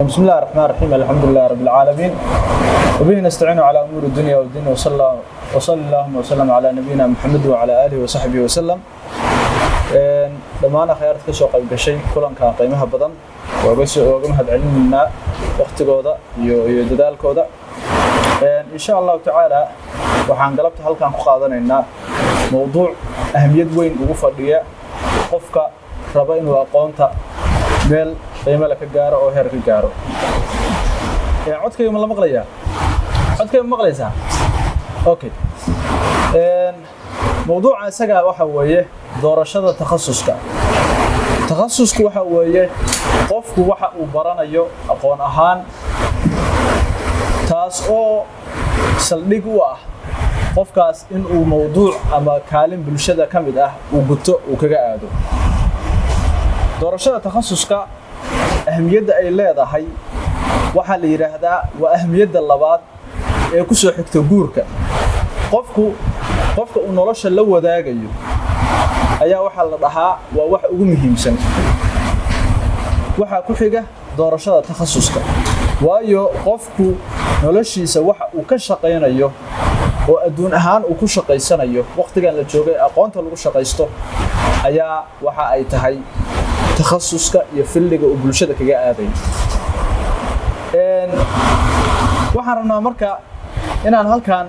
بسم الله الرحمن الرحيم، الحمد لله رب العالمين، وبه نستعين على أمور الدنيا والدين، وصلى اللهم وسلم على نبينا محمد وعلى آله وصحبه وسلم. Dhammaan akhyaarta ka soo qayb gashay kulankan qiimaha badan ooga mahad celinaynaa waqtigooda iyo dadaalkooda. Insha Allahu tacaala, waxaan galabta halkan ku qaadanaynaa mowduuc ahamiyad weyn ugu fadhiya qofka raba inuu aqoonta meel qiimo le ka gaaro oo heer ka gaaro. Codkayga ma la maqlayaa? Codkayga ma maqlaysaa? Okay. Mowduuca isaga waxa weeye doorashada takhasuska. Takhasusku waxa weeye qofku waxa uu baranayo aqoon ahaan, taas oo saldhig u ah qofkaas in uu mowduuc ama kaalin bulshada ka mid ah uu guto, uu kaga aado. Doorashada takhasuska ahamiyadda ay leedahay waxaa la yidhaahdaa waa ahamiyadda labaad ee ku soo xigta guurka. Qofku qofka uu nolosha la wadaagayo ayaa waxaa la dhahaa waa wax ugu muhiimsan. Waxaa ku xiga doorashada takhasuska, waayo qofku noloshiisa waxa uu ka shaqaynayo oo adduun ahaan uu ku shaqaysanayo waqtigan la joogay, aqoonta lagu shaqaysto ayaa waxa ay tahay takhasuska iyo field-iga uu bulshada kaga aadayo. Waxaan rabnaa marka inaan halkan,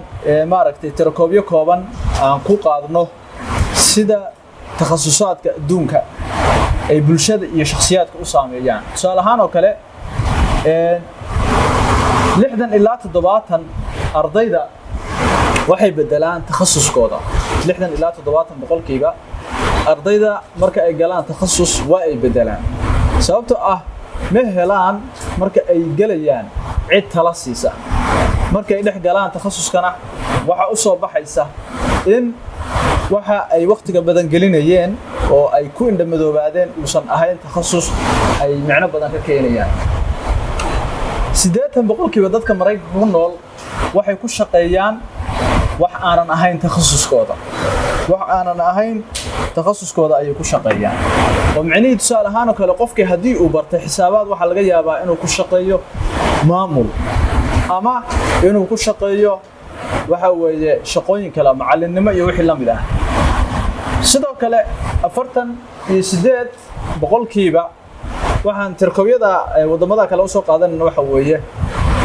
maaragtay, tirakoobyo kooban aan ku qaadno sida takhasusaadka adduunka ay bulshada iyo shakhsiyaadka u saameeyaan. Tusaale ahaan oo kale, 60 ilaa 70 ardayda waxay bedelaan takhasuskooda. 60 ilaa 70% ardayda marka ay galaan takhasus waa ay bedelaan, sababtoo ah ma helaan marka ay gelayaan cid tala siisa. Markay dhex galaan takhasuskana, waxaa u soo baxaysa in waxa ay wakhtiga badan gelinayeen oo ay ku indhamadoobaadeen uusan ahayn takhasus ay micno badan ka keenayaan. 80% dadka Maraykanka ku nool waxay ku shaqeeyaan wax aanan ahayn takhasuskooda. Wax aanan ahayn takhasuskooda ayay ku shaqeeyaan, oo micnihii, tusaale ahaan oo kale, qofkii haddii uu bartay xisaabaad, waxaa laga yaabaa inuu ku shaqeeyo maamul ama inuu ku shaqeeyo, waxa weeye, shaqooyin kale, macallinnimo iyo wixii la mid ah. Sidoo kale, 48% waxaan tirkobyada waddamada kale usoo qaadanayna waxa weeye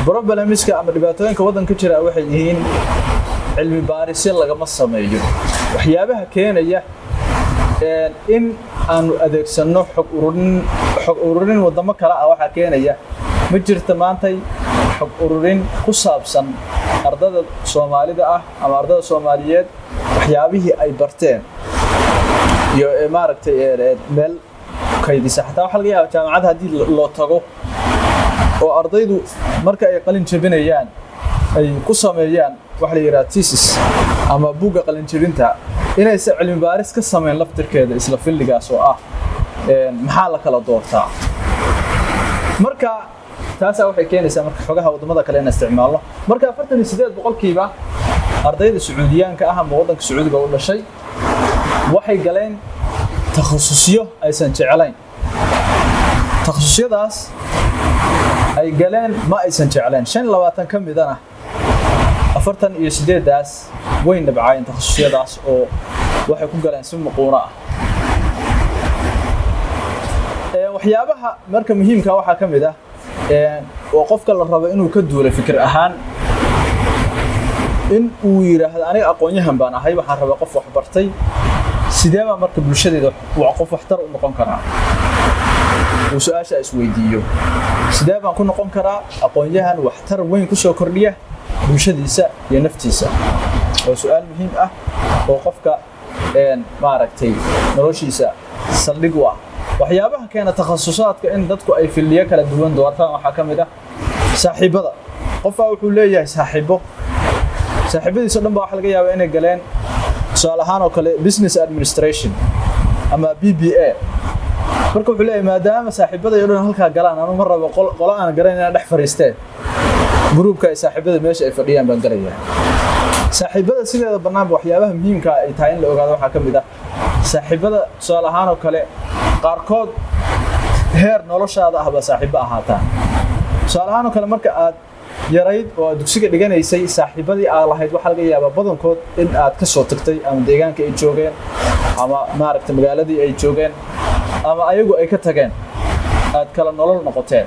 problems-ka ama dhibaatooyinka waddanka jira waxay yihiin cilmi baarisyo lagama sameeyo. Waxyaabaha keenaya in aanu adeegsanno xog ururin, xog ururin waddamo kale ah, waxaa keenaya ma jirta maantay xog ururin ku saabsan ardada Soomaalida ah ama ardada Soomaaliyeed waxyaabihii ay barteen iyo, maaragtay, meel kaydisa. Xataa waxaa laga yaaba jaamacadda haddii loo tago oo ardaydu marka ay qalin jebinayaan ay ku sameeyaan waxa la yidhaha thesis ama buugga qalin jebinta, inaysan cilmi baaris ka sameyn laftirkeeda isla field-igaas oo ah maxaa la kala doortaa. Marka taasaa waxay keenaysaa marka xogaha waddamada kale inaan isticmaalno. Marka 48% ardayda Sacuudiyaanka ah ama waddanka Sacuudiga u dhashay waxay galeen takhasusyo aysan jeclayn. Takhasusyadaas ay galeen ma aysan jeclayn. 25 ka midana 48-daas way nabcaayeen takhasusyadaas oo waxay ku galeen si muquuno ah. Waxyaabaha marka muhiimka waxaa ka mid ah oo qofka la rabo inuu ka duulo fikir ahaan, in uu yidhaahdo: "Aniga aqoon-yahan baan ahay, waxaan rabaa qof wax bartay, sidee baa marka bulshadeeda qof waxtar u noqon karaa?" Uu su-aasha isweydiiyo: sidee baan ku noqon karaa aqoon-yahan waxtar weyn ku soo kordhiya bulshadiisa iyo naftiisa? Waa su-aal muhiim ah oo qofka, maaragtay, noloshiisa saldhig u ah. Waxyaabaha keena takhasusaadka in dadku ay field-iyo kala duwan doortaan waxaa ka mid ah saaxiibada. Qofaa wuxuu leeyahay saaxiibo, saaxiibadiisa dhan baa waxa laga yaabaa inay galeen, tusaale ahaan oo kale, business administration ama BBA. Marka wuxuu leeyahay: "Maadaama saaxiibada iyo dhan halkaa galaan, anu ma rabo qolo aan garan inaan dhex fariisteen. Group-ka ay saaxiibada meesha ay fadhiyaan baan galayaa." Saaxiibada sideeda bannaanba, waxyaabaha muhiimka ay tahay in la ogaado waxaa ka mid ah saaxiibada, tusaale ahaan oo kale, qaarkood heer noloshaada ah baa saaxiibo ahaataan. Tusaale ahaan oo kale, marka aad yarayd oo aad dugsiga dhiganaysay, saaxiibadii aad lahayd waxaa laga yaabaa badankood in aad ka soo tagtay, ama deegaanka ay joogeen, ama maaragtay magaaladii ay joogeen, ama ayagu ay ka tageen, aad kala nolol noqoteen.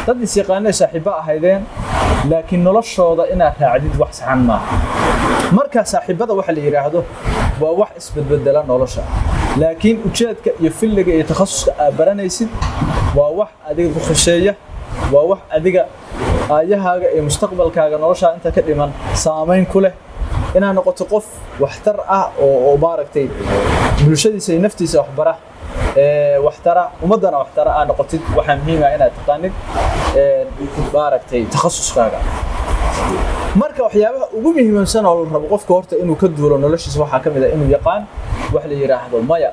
Dad is yaqaanay saaxiibo ahaydeen, laakiin noloshooda inaad raacdid wax saxan maaha. Marka saaxiibada waxa la yidhaahdo waa wax isbedbedela nolosha, laakiin ujeedka iyo field-iga iyo takhasuska aad baranaysid waa wax adiga ku khuseeya, waa wax adiga aayahaaga iyo mustaqbalkaaga, noloshaa inta ka dhiman saamayn ku leh. Inaad noqoto qof waxtar ah oo maaragtay bulshadiisa iyo naftiisa waxbara, waxtara, ummaddana waxtara aad noqotid, waxaa muhiim ah inaad taqaanid maaragtay takhasuskaaga. Marka waxyaabaha ugu muhiimsan oo la rabo qofka horta inuu ka duulo noloshiisa waxaa ka mid ah inuu yaqaan wax la yidhaahdo maya.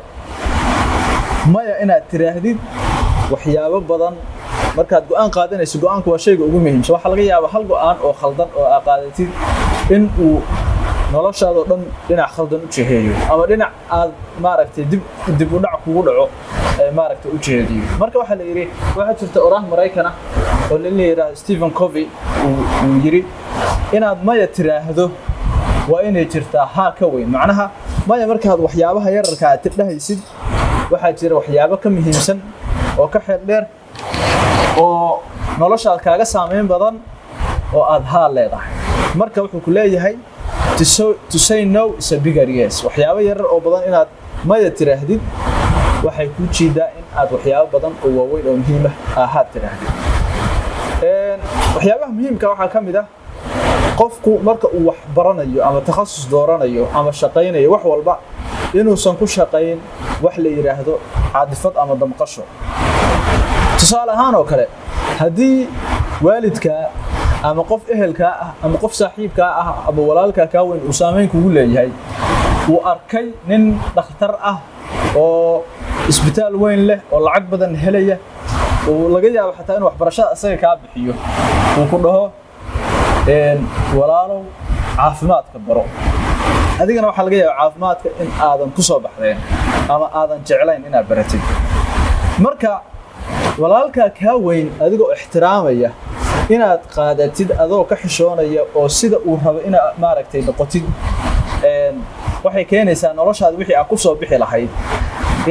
Maya inaad tiraahdid waxyaabo badan markaad go'aan qaadanayso. Go'aanku waa shayga ugu muhiimsan. Waxaa laga yaabaa hal go'aan oo khaldan oo aad qaadatid in uu noloshaadoo dhan dhinac khaldan u jiheeyo, ama dhinac aad maaragtay dib u dhac kugu dhaco maaragtay u jeediyo. Marka waxaa la yidhi, waxaa jirta oraah Maraykan ah oo nin la yidhaahdo Stephen Covey uu yidhi: inaad maya tiraahdo waa inay jirtaa haa ka weyn. Macnaha, maya markaad waxyaabaha yararka aad dhahaysid, waxaa jira waxyaabo ka muhiimsan oo ka xeel dheer oo noloshaad kaaga saameyn badan oo aad haa leedahay. Marka wuxuu ku leeyahay: to say no is a bigger yes. Waxyaabo yarar oo badan inaad maya tiraahdid waxay kuu jiidaa in aad waxyaabo badan oo waaweyn oo muhiim ah ahaad tiraahdid. Waxyaabaha muhiimka waxaa ka mid ah, qofku marka uu wax baranayo ama takhasus dooranayo ama shaqaynayo, wax walba inuusan ku shaqayn wax la yidhaahdo caadifad ama damqasho. Tusaale ahaan oo kale, haddii waalidkaa ama qof ehelkaa ah ama qof saaxiibkaa ah ama walaalkaa kaa weyn uu saameyn kugu leeyahay uu arkay nin dhakhtar ah oo isbitaal weyn leh oo lacag badan helaya, uu laga yaabo xataa inuu waxbarashada isaga kaa bixiyo, uu ku dhaho: "Walaalow, caafimaadka baro." Adigana waxaa laga yaaba caafimaadka in aadan ku soo baxdeen ama aadan jeclayn inaad baratid. Marka walaalkaa kaa weyn adigoo ixtiraamaya inaad qaadatid, adoo ka xishoonaya oo sida uu rabo inaad maaragtay noqotid, waxay keenaysaa noloshaada wixii aad ku soo bixi lahayd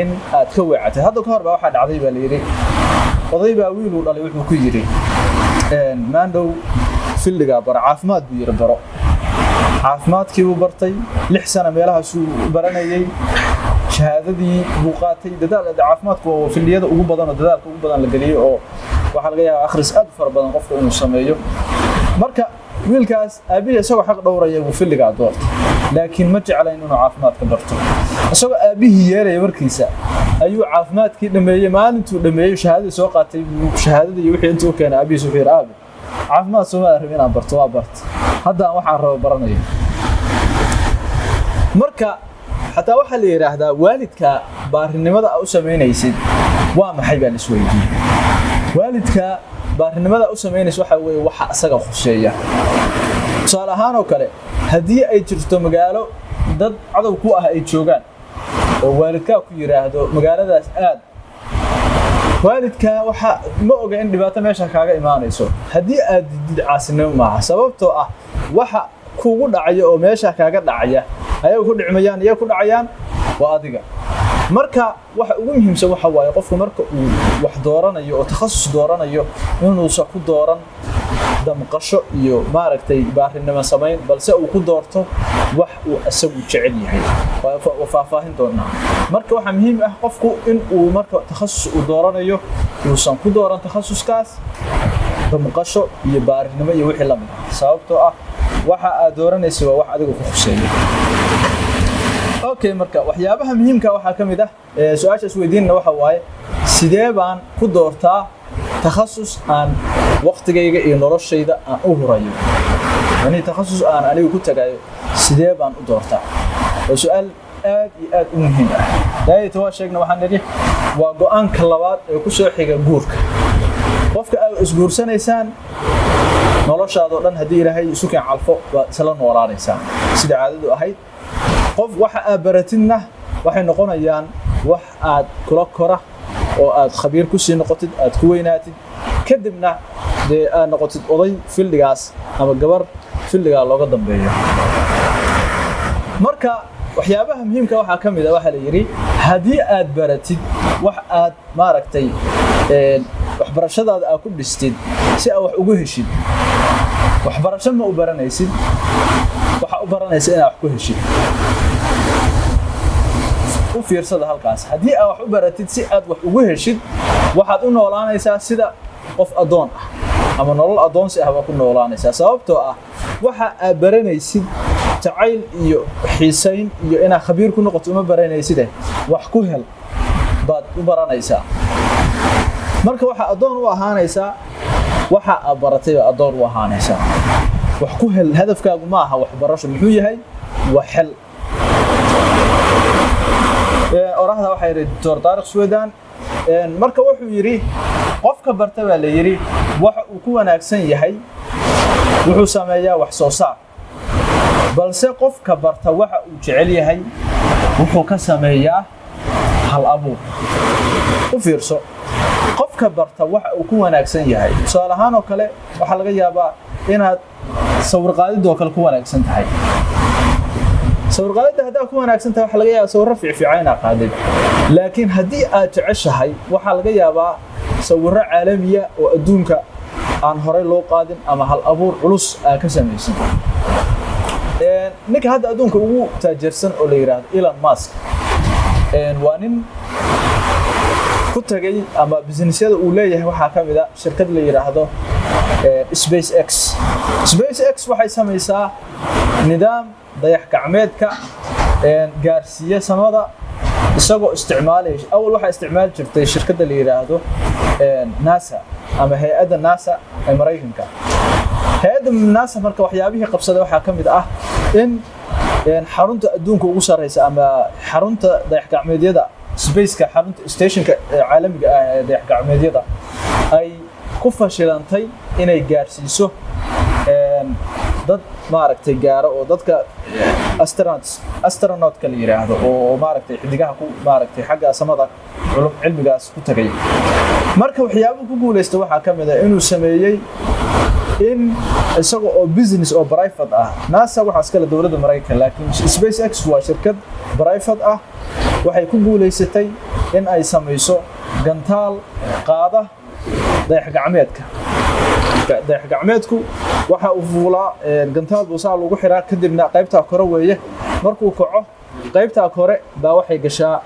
in aad ka weecatid. Hadda ka hor baa waxaa dhacday baa la yidhi, oday baa wiiluu dhalay wuxuu ku yidhi: "Maandhow, field-igaa baro, caafimaad," buu yidhi, "baro." Caafimaadkii buu bartay, 6 sano meelahaasuu baranayey, shahaadadii buu qaatay. Dadaal, caafimaadku waa field-iyada ugu badan oo dadaalka ugu badan la geliyey, oo waxaa laga yaabaa akhris aad u fara badan qofka inuu sameeyo. Marka wiilkaas aabbihii isagoo xaq dhowraya buu field-igaa doortay, laakiin ma jeclayn inuu caafimaadka barto. Isagoo aabbihii yeelaya warkiisa ayuu caafimaadkii dhameeyey. Maalintuu dhameeyey, shahaadadii soo qaatay, shahaadadii iyo wixii intuu u keenay aabihiis, wuxuu yidhi: "Aabe, caafimaad sooma rabin inaan barto? Waa barta, hadda aan waxaan rabo baranayo." Marka xataa waxaa la yidhaahdaa, waalidka baarinimada aa u samaynaysid waa maxay baa la isweydiiyey. Waalidka baarinimada u samaynaysa waxaa weeye waxa isaga khuseeya. Tusaale ahaan oo kale, haddii ay jirto magaalo dad cadow ku ah ay joogaan oo waalidkaa ku yidhaahdo: "Magaaladaas aad," waalidkaa waxa ma oga in dhibaato meesha kaaga imaanayso. Haddii aad didid, caasinimo maaha, sababtoo ah waxa kugu dhacaya oo meesha kaaga dhacaya ayaga ku dhicmayaan, iyaga ku dhacayaan waa adiga. Marka waxa ugu muhiimsan waxa waaye, qofku marka uu wax dooranayo oo takhasus dooranayo, inuusan ku dooran damqasho iyo maaragtay baarinimo samayn, balse uu ku doorto wax uu isagu jecel yahay. Waa faahfaahin doonaa. Marka waxaa muhiim ah qofku in uu marka takhasus uu dooranayo uusan ku dooran takhasuskaas damqasho iyo baarinimo iyo wixii lamid ah, sababtoo ah waxa aad dooranaysa waa wax adiga ku khuseeya. Okay, marka waxyaabaha muhiimka waxaa ka mid ah, su-aasha isweydiinna waxa waaye: sidee baan ku doortaa takhasus aan waqtigayga iyo noloshayda aan u hurayo? Yani takhasus aan anigu ku tagayo sidee baan u doortaa? Waa su-aal aad iyo aad u muhiim ah. Daayata waa sheegna, waxaan nidhi waa go-aanka labaad ee ku soo xiga guurka. Qofka aad isguursanaysaan noloshaadoo dhan, haddii Ilaahay isu keen calfo, waad isla noolaanaysaa sida caadadu ahayd. Qof waxa aad baratidna waxay noqonayaan wax aad kula kora oo aad khabiir ku sii noqotid, aad ku weynaatid, kadibna dee Dee aad noqotid oday fieldigaas ama gabar fieldigaa looga dambeeyo. Marka waxyaabaha muhiimka waxaa ka mid a, waxaa la yidhi, haddii aad baratid wax aad maaragtay waxbarashadaada aad ku dhistid si aad wax ugu heshid, waxbarasho ma u baranaysid, waxaa u baranaysa inaad wax ku heshid. U fiirsada halkaas. Haddii aad wax u baratid si aad wax ugu heshid, waxaad u noolaanaysaa sida qof addoon ah ama nolol addoonsi ah baa ku noolaanaysaa, sababtoo ah waxa aad baranaysid jacayl iyo xiisayn iyo inaad khabiir ku noqoto uma baranayside, wax ku hel baad u baranaysaa. Marka waxaa addoon u ahaanaysaa waxa aad baratay baa addoon u ahaanaysaa. Wax ku hel hadafkaagu ma aha waxbarasho. Muxuu yahay? Wax hel. Oraahda waxaa yidhi Doctor Taariq Suwedan. Marka wuxuu yidhi, qofka barta baa la yidhi waxa uu ku wanaagsan yahay wuxuu sameeyaa wax soo saar, balse qofka barta waxa uu jecel yahay wuxuu ka sameeyaa hal abuur. U fiirso, qofka barta waxa uu ku wanaagsan yahay, tusaale ahaan oo kale, waxaa laga yaabaa inaad sawir qaadidoo kale ku wanaagsan tahay. Sawir qaadidda haddaad ku wanaagsan tahay, waxaa laga yaabaa sawirro fiicfiican inaad qaadid, laakiin haddii aad jeceshahay, waxaa laga yaabaa sawirro caalamiya oo adduunka aan horey loo qaadin ama hal abuur culus aad ka samaysid. Ninka hadda adduunka ugu taajirsan oo la yidhaahdo Elon Musk waa nin ku tagay ama businessyada uu leeyahay waxaa ka mid a shirkad la yidhaahdo Space X. Space X waxay samaysaa nidaam dayax gacmeedka gaarsiiya samada isagoo isticmaalaya. Awal waxaa isticmaali jirtay shirkadda la yidhaahdo NASA ama hay-adda NASA ee Maraykanka. Hay-adda NASA marka waxyaabihii qabsaday waxaa ka mid ah in xarunta adduunka ugu sarreysa ama xarunta dayax gacmeedyada spaceka, xarunta stationka caalamiga ah ee dayax gacmeedyada, ay ku fashilantay inay gaarsiiso dad maaragtay gaaro oo dadka astronauts, astronautka la yiraahdo, oo maaragtay xidigaha ku maaragtay xagga samada culum cilmigaas ku tagay. Marka waxyaabuhu ku guuleysta waxaa ka mid ah inuu sameeyey in isaga oo business oo private ah, NASA waxaa iskale dowladda Maraykanka, laakiin Space X waa shirkad private ah, waxay ku guuleysatay in ay samayso gantaal qaada dayax gacmeedka. Dayax gacmeedku waxa uu fuulaa gantaal buu saa lagu xiraa, kadibna qaybtaa kore weeye. Markuu kaco, qaybtaa kore baa waxay gashaa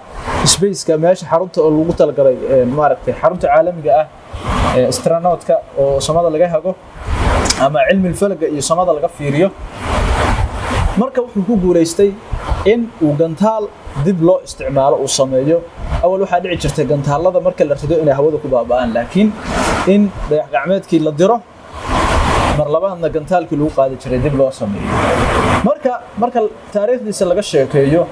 spaceka, meesha xarunta oo lagu talagalay, maaragtay, xarunta caalamiga ah ee astronautka oo samada laga hago ama cilmi falaga iyo samada laga fiiriyo. Marka wuxuu ku guuleystay in uu gantaal dib loo isticmaalo uu sameeyo. Awal waxaa dhici jirtay gantaalada marka la rido inay hawada ku baaba'aan, laakiin in dayax gacmeedkii la diro, mar labaadna gantaalkii lagu qaadi jiray dib loo sameeyo. Marka taariikhdiisa laga sheekeeyo,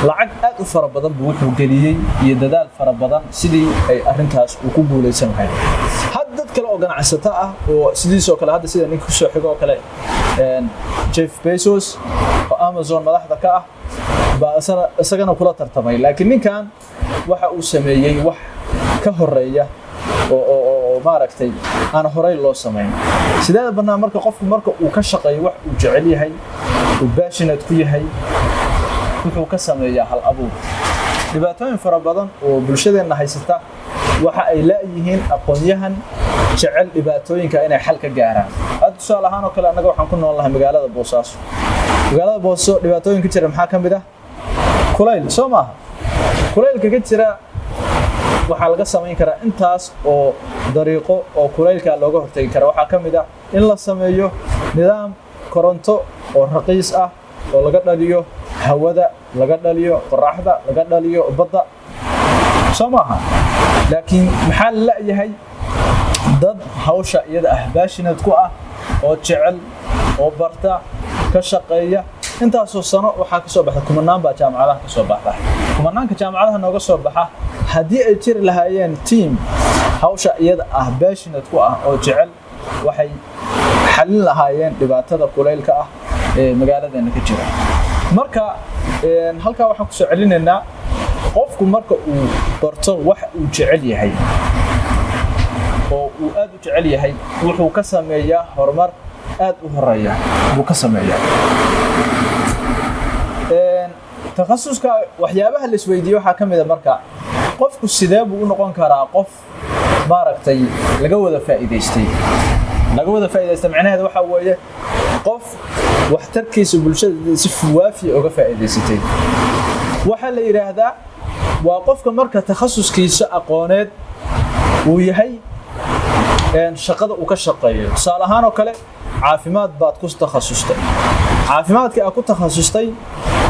lacag aad u fara badan buu wuxuu geliyey iyo dadaal fara badan sidii ay arrintaas uu ku guulaysan lahayd. Had dad kale oo ganacsato ah oo sidiisoo kale, hadda sida ninka kusoo xigo oo kale, Jeff Bezos oo Amazon madaxda ka ah, baa isagana kula tartamay, laakiin ninkan waxa uu sameeyey wax ka horeeya oo maaragtay aan horey loo samayn. Sideeda bannaan, marka qofku marka uu ka shaqeeyo wax uu jecel yahay, uu passionate ku yahay, wuxuu ka sameeyaa hal abuur. Dhibaatooyin fara badan oo bulshadeenna haysata waxa ay la'yihiin aqoon-yahan jecel dhibaatooyinka inay xal ka gaaraan. Hadda tusaale ahaan oo kale, annaga waxaan ku nool nahay magaalada Boosaaso. Magaalada Boosaaso dhibaatooyin ka jira maxaa ka mid ah? Kulayl, soo maaha? Kulaylka ka jira waxaa laga samayn karaa intaas oo dariiqo oo kulaylka looga hortagi kara. Waxaa ka mid ah in la sameeyo nidaam koronto oo raqiis ah oo laga dhaliyo hawada, laga dhaliyo qoraxda, laga dhaliyo badda, soo maaha? Laakiin maxaa la la'yahay? Dad hawsha iyada ah passionate ku ah oo jecel oo barta, ka shaqeeya. Intaasoo sano waxaa ka soo baxda, kumanaan baa jaamacadaha ka soo baxda. Kumanaanka jaamacadaha nooga soo baxa, haddii ay jiri lahaayeen team hawsha iyada ah passionate ku ah oo jecel, waxay xalin lahaayeen dhibaatada kulaylka ah ee magaaladeena ka jira. Marka halkaa waxaan kusoo celinaynaa, qofku marka uu barto wax uu jecel yahay oo oo uu aad u jecel yahay, wuxuu ka sameeyaa horumar aad u horeeya buu ka sameeyaa. Takhasuska waxyaabaha la isweydiiye waxaa ka mid a, marka qofku sidee buu u noqon karaa qof maaragtay laga wada faa'iidaystay? Laga wada faa'iidaystay macnaheedu waxaa weeye qof waxtarkiisa bulshada si waafiya uga faa'iidaysatay. Waxaa la yidhaahdaa waa qofka marka takhasuskiisa aqooneed uu yahay shaqada uu ka shaqeeyo. Tusaale ahaan oo kale, caafimaad baad ku takhasustay. Caafimaadka aad ku takhasustay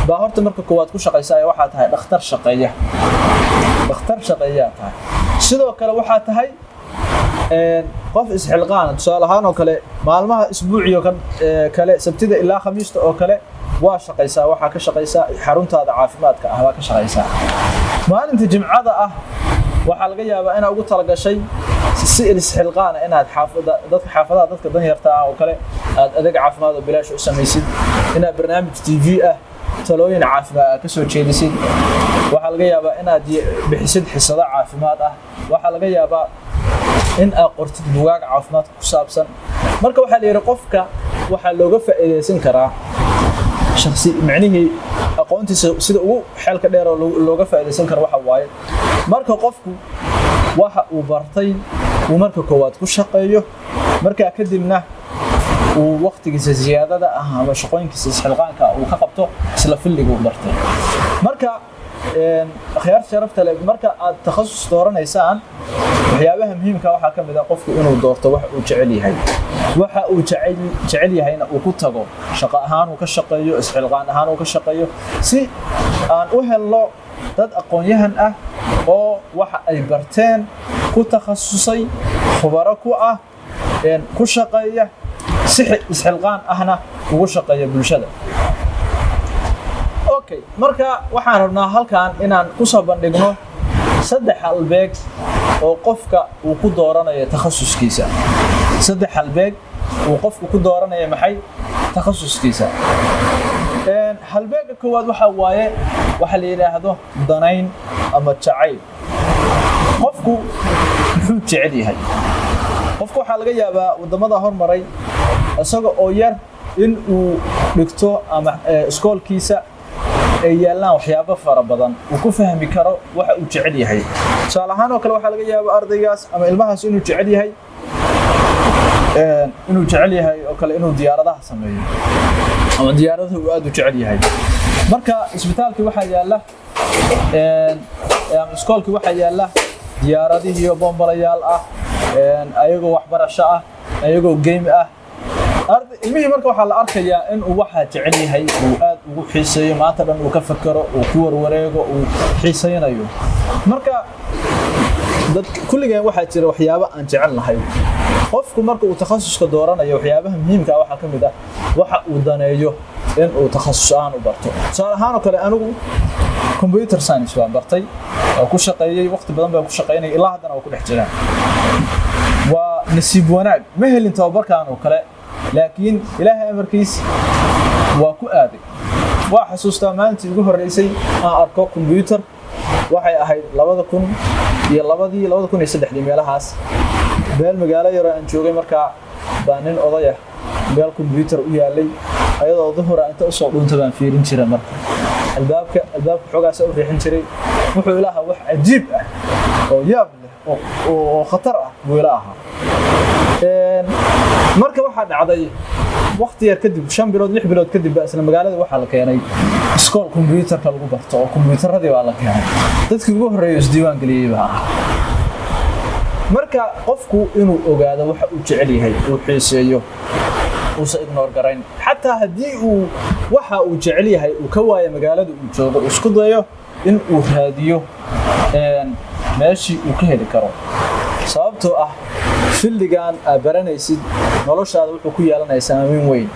baa horta marka koowaad ku shaqaysaa ee waxaa tahay dhakhtar shaqeeya, dhakhtar shaqeeyaa tahay. Sidoo kale waxaa tahay qof isxilqaana. Tusaale ahaan oo kale, maalmaha isbuuciyo kale, Sabtida ilaa Khamiista oo kale, waa shaqaysaa. Waxaa ka shaqaysaa xaruntaada caafimaadka ah baa ka shaqaysaa. Maalinta Jimcada ah waxaa laga yaabaa inaad ugu talagashay si isxilqaana inaad xaafada dadka, xaafadaha dadka danyarta ah oo kale, aad adeeg caafimaad oo bilaash u samaysid, inaad barnaamij TV ah talooyin caafimaad aad ka soo jeedisid. Waxaa laga yaabaa inaad bixisid xisado caafimaad ah. Waxaa laga yaabaa in aad qortid bugaag caafimaadka ku saabsan. Marka waxaa la yidhi qofka waxaa looga faa'iidaysan karaa shakhsi micnihii aqoontiisa sida ugu xeelka dheer oo looga faa'iidaysan karo waxa waaye marka qofku waxa uu bartay uu marka koowaad ku shaqeeyo, markaa kadibna uu waqtigiisa ziyaadada ah ama shaqooyinkiisa isxilqaanka uu ka qabto isla field-iga uu bartay. Marka akhyaarta sharafta leh, marka aad takhasus dooranaysaan, waxyaabaha muhiimka waxaa ka mid ah qofku inuu doorto wax uu jecel yahay, waxa uu jecel yahayna uu ku tago shaqo ahaan uu ka shaqeeyo, isxilqaan ahaan uu ka shaqeeyo, si aan u helno dad aqoon-yahan ah oo waxa ay barteen ku takhasusay, khubaro ku ah, ku shaqeeya, si isxilqaan ahna ugu shaqeeya bulshada. Okay, marka waxaan rabnaa halkan inaan ku soo bandhigno saddex halbeeg oo qofka uu ku dooranayo takhasuskiisa. Saddex halbeeg uu qofku ku dooranayo maxay? Takhasuskiisa. Halbeegga koowaad waxaa waaye waxa la yidhaahdo danayn ama jacayl. Qofku muxuu jecel yahay? Qofku waxaa laga yaabaa waddamada hormaray isaga oo yar in uu dhigto ama iskoolkiisa ay yaallaan waxyaabo fara badan uu ku fahmi karo waxa uu jecel yahay. Tusaale ahaan oo kale, waxaa laga yaabaa ardaygaas ama ilmahaas inuu jecel yahay oo kale inuu diyaaradaha sameeyo ama diyaaradaha uu aad u jecel yahay. Marka isbitaalkii waxaa yaalla ama iskoolkii waxaa yaalla diyaaradihii oo bombalayaal ah, ayagoo waxbarasho ah, ayagoo game ah. Ilmihii marka waxaa la arkayaa in uu waxaa jecel yahay, uu aad ugu xiiseeyo, maanta dhan uu ka fakero, uu ku warwareego, uu xiisaynayo. Marka dad kulligeen waxaa jira waxyaabo aan jecel nahay. Qofku marka uu takhasuska dooranayo, waxyaabaha muhiimka ah waxaa ka mid ah waxa uu daneeyo in uu takhasus ahaan u barto. Tusaale ahaan oo kale, anigu computer science baan bartay oo ku shaqeeyey, waqti badan baan ku shaqeynayay, ilaa haddana waa ku dhex jiraan. Waa nasiib wanaag ma helin tababarkan oo kale, laakiin Ilaahay amarkiis waa ku aaday. Waa xasuustaa maalintii ugu horreysay aan arko computer, waxay ahayd 2002-dii, 2003-dii meelahaas. Meel magaalo yaroo aan joogay markaa baa nin odayah meel computer u yaalay, ayadoo duhura inta usoo dhunta baan fiirin jira. Marka albaabka xoogaasa u riixin jiray. Wuxuu ila ahaa wax cajiib ah oo yaab leh oo khatar ah buu ila ahaa. Marka waxaa dhacday waqti yar kadib, 5 bilood, 6 bilood kadib baa isla magaalada waxaa la keenay iskool kombyuutarka lagu barto oo kombyuutaradii baa la keenay. Dadkii ugu horreeya isdiiwaan geliyey baa ahaa. Marka qofku inuu ogaado waxa uu jecel yahay, uu xiiseeyo, uusan ignore garayn, xataa haddii uu waxa uu jecel yahay uu ka waayo magaalada uu joogo, uu isku dayo in uu raadiyo meeshii uu ka heli karo, sababtoo ah field-igan aad baranaysid noloshaada wuxuu ku yeelanaya saameyn weyn.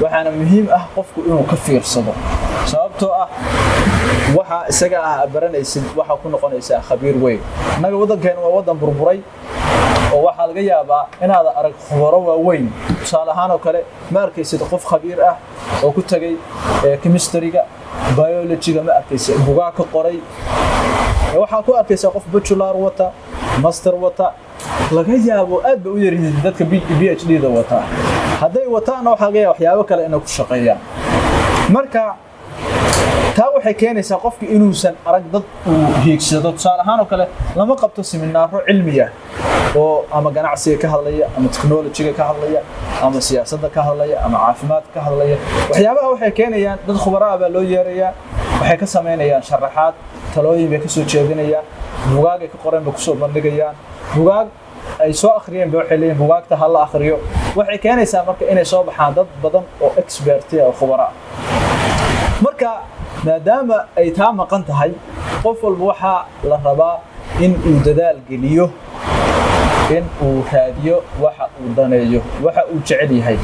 Waxaana muhiim ah qofku inuu ka fiirsado, sababtoo ah waxa isaga ah aad baranaysid waxaa ku noqonaysaa khabiir weyn. Innaga waddankeena waa waddan burburay oo waxaa laga yaabaa inaad arag khubaro waaweyn. Tusaale ahaan oo kale, ma arkaysid qof khabiir ah oo ku tagay chemistry-ga, biology-ga, ma arkaysid bugaag ka qoray. Waxaa ku arkaysaa qof bachelor wata, master wata. Laga yaabo aad bay u yaryihiin dadka PhD da wataa. Hadday wataanna, waxaa laga yaaba waxyaabo kale inay ku shaqeeyaan. Marka taa waxay keenaysaa qofki inuusan arag dad uu hiigsado. Tusaale ahaan oo kale, lama qabto seminaaro cilmiya oo ama ganacsiga ka hadlaya, ama technology-ga ka hadlaya, ama siyaasadda ka hadlaya, ama caafimaadka ka hadlaya. Waxyaabaha waxay keenayaan dad khubaraa baa loo yeerayaa, waxay ka samaynayaan sharaxaad, talooyin bay kasoo jeedinayaan, bugaagay ka qoreen bay kusoo bandhigayaan, bugaag ay soo akhriyeen ba waxay leeyihin bugaagta ha la akhriyo. Waxay keenaysaa marka inay soo baxaan dad badan oo expert ah oo khubara ah. Marka maadaama ay taa maqan tahay, qof walba waxaa la rabaa in uu dadaal geliyo, in uu raadiyo waxa uu daneeyo, waxa uu jecel yahay.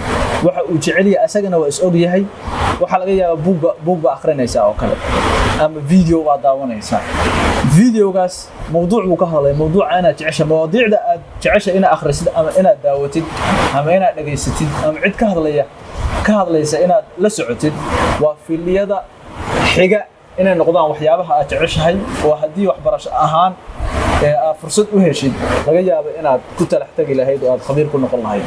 Waxa uu jecel yahay asagana waa is og yahay. Waxaa laga yaabaa buugba akhrinaysaa oo kale, ama video baa daawanaysaa. Videogaas mawduuc buu ka hadlay, mawduuca inaad jecesha, mawaadiicda aad jecesha inaad akhrisid ama inaad daawatid ama inaad dhegaysatid ama cid ka hadlaya ka hadlaysa inaad la socotid, waa field-iyada xiga inay noqdaan waxyaabaha aad jeceshahay, oo haddii waxbarasho ahaan ee aad fursad u heshid, laga yaabo inaad ku talax tegi lahayd oo aad khabiir ku noqon lahayd.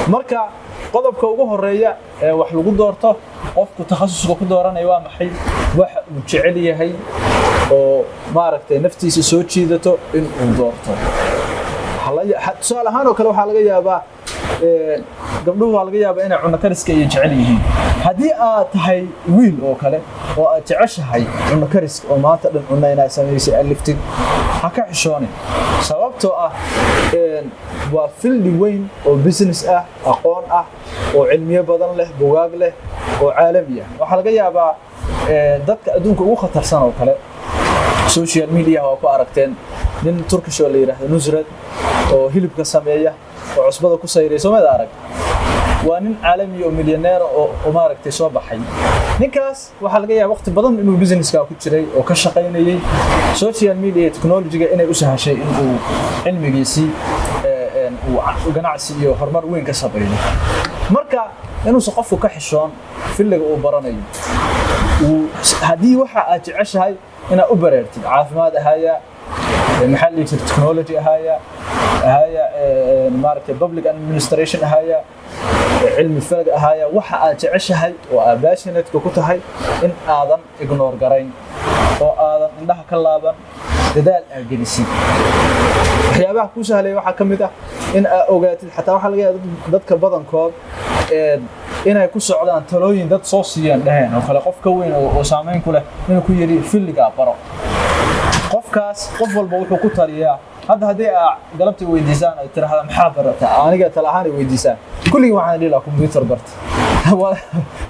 Marka qodobka ugu horeeya ee wax lagu doorto, qofku takhasuska ku dooranaya, waa maxay? Waxa uu jecel yahay oo maaragtay naftiisa soo jiidato in uu doorto. Tusaale ahaan oo kale, waxaa laga yaabaa gabdhuhu waa laga yaabaa inay cunno kariska iyo jecel yihiin. Haddii aad tahay wiil oo kale oo aad jeceshahay cunno kariska, oo maanta dhan cunno inaad samaysay aliftid, ha ka xishoonin, sababtoo ah waa field weyn oo business ah, aqoon ah, oo cilmiyo badan leh, bugaag leh oo caalami ah. Waxaa laga yaabaa dadka adduunka ugu khatarsan oo kale, social media waa ku aragteen nin Turkish oo la yidhaahdo Nusret oo hilibka sameeya oo cusbada ku sayray. Soomada arag? Waa nin caalami oo milyaneer oo maaragtay soo baxay. Ninkaas waxaa laga yaaba waqti badan inuu businesska ku jiray oo ka shaqaynayay. Social media technology-ga inay u sahashay in uu cilmigiisii uu ganacsi iyo horumar weyn ka sameeyo. Marka inuusan qofku ka xishoon field-iga uu baranayo, haddii waxa aad jeceshahay inaad u bareertid, caafimaad ahaaya, maxaa la dhihi jira, technology ahaaya, maaragtay public administration ahaaya, cilmi falag ahaaya, waxa aad jeceshahay oo aad passionate-ka ku tahay, in aadan ignore garayn oo aadan indhaha ka laaban, dadaal aad gelisid. Waxyaabaha kuu sahlaya waxaa ka mid ah in aad ogaatid xataa waxaa laga yaaba dadka badankood inay ku socdaan talooyin dad soo siiyeen, dheheen oo kale qof ka weyn oo saameyn ku leh inuu ku yidhi field-igaa baro. Qofkaas qof walba wuxuu ku taliyaa. Hadda haddii aa galabta weydiisaan ay tiraahda maxaa barata, aniga tala ahaan ay weydiisaan, kulligii waxaan dhihi lahaa computer barta.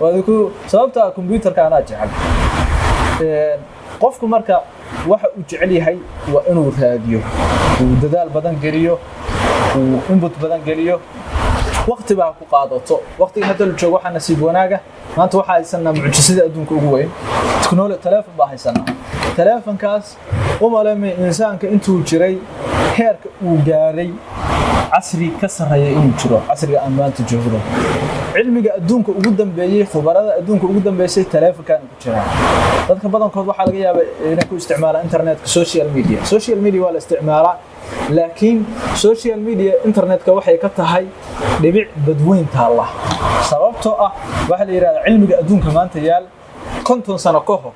Waad ku sababta computerka anaa jecel. Qofku marka waxa uu jecel yahay waa inuu raadiyo, uu dadaal badan geliyo, uu input badan geliyo, waqti baa ku qaadato. Waqtiga hadda la joogo waxaa nasiib wanaaga, maanta waxaa haysanaa mucjisada adduunka ugu weyn, technology, telefoon baa haysanaa. Telefonkaas u maleemay insaanka intuu jiray heerka uu gaaray casri ka sarreeya inuu jiro casriga aan maanta joogno. Cilmiga adduunka ugu dambeeyey, khubarada adduunka ugu dambeysay, telefonkan ku jiraa. Dadka badankood waxaa laga yaabaa inay ku isticmaalaan internetka, social media. Social media waa la isticmaalaa, laakiin social media internetka waxay ka tahay dhibic badweyn taalla, sababtoo ah waxaa la yidhahdaa cilmiga adduunka maanta yaal 50 sano ka hor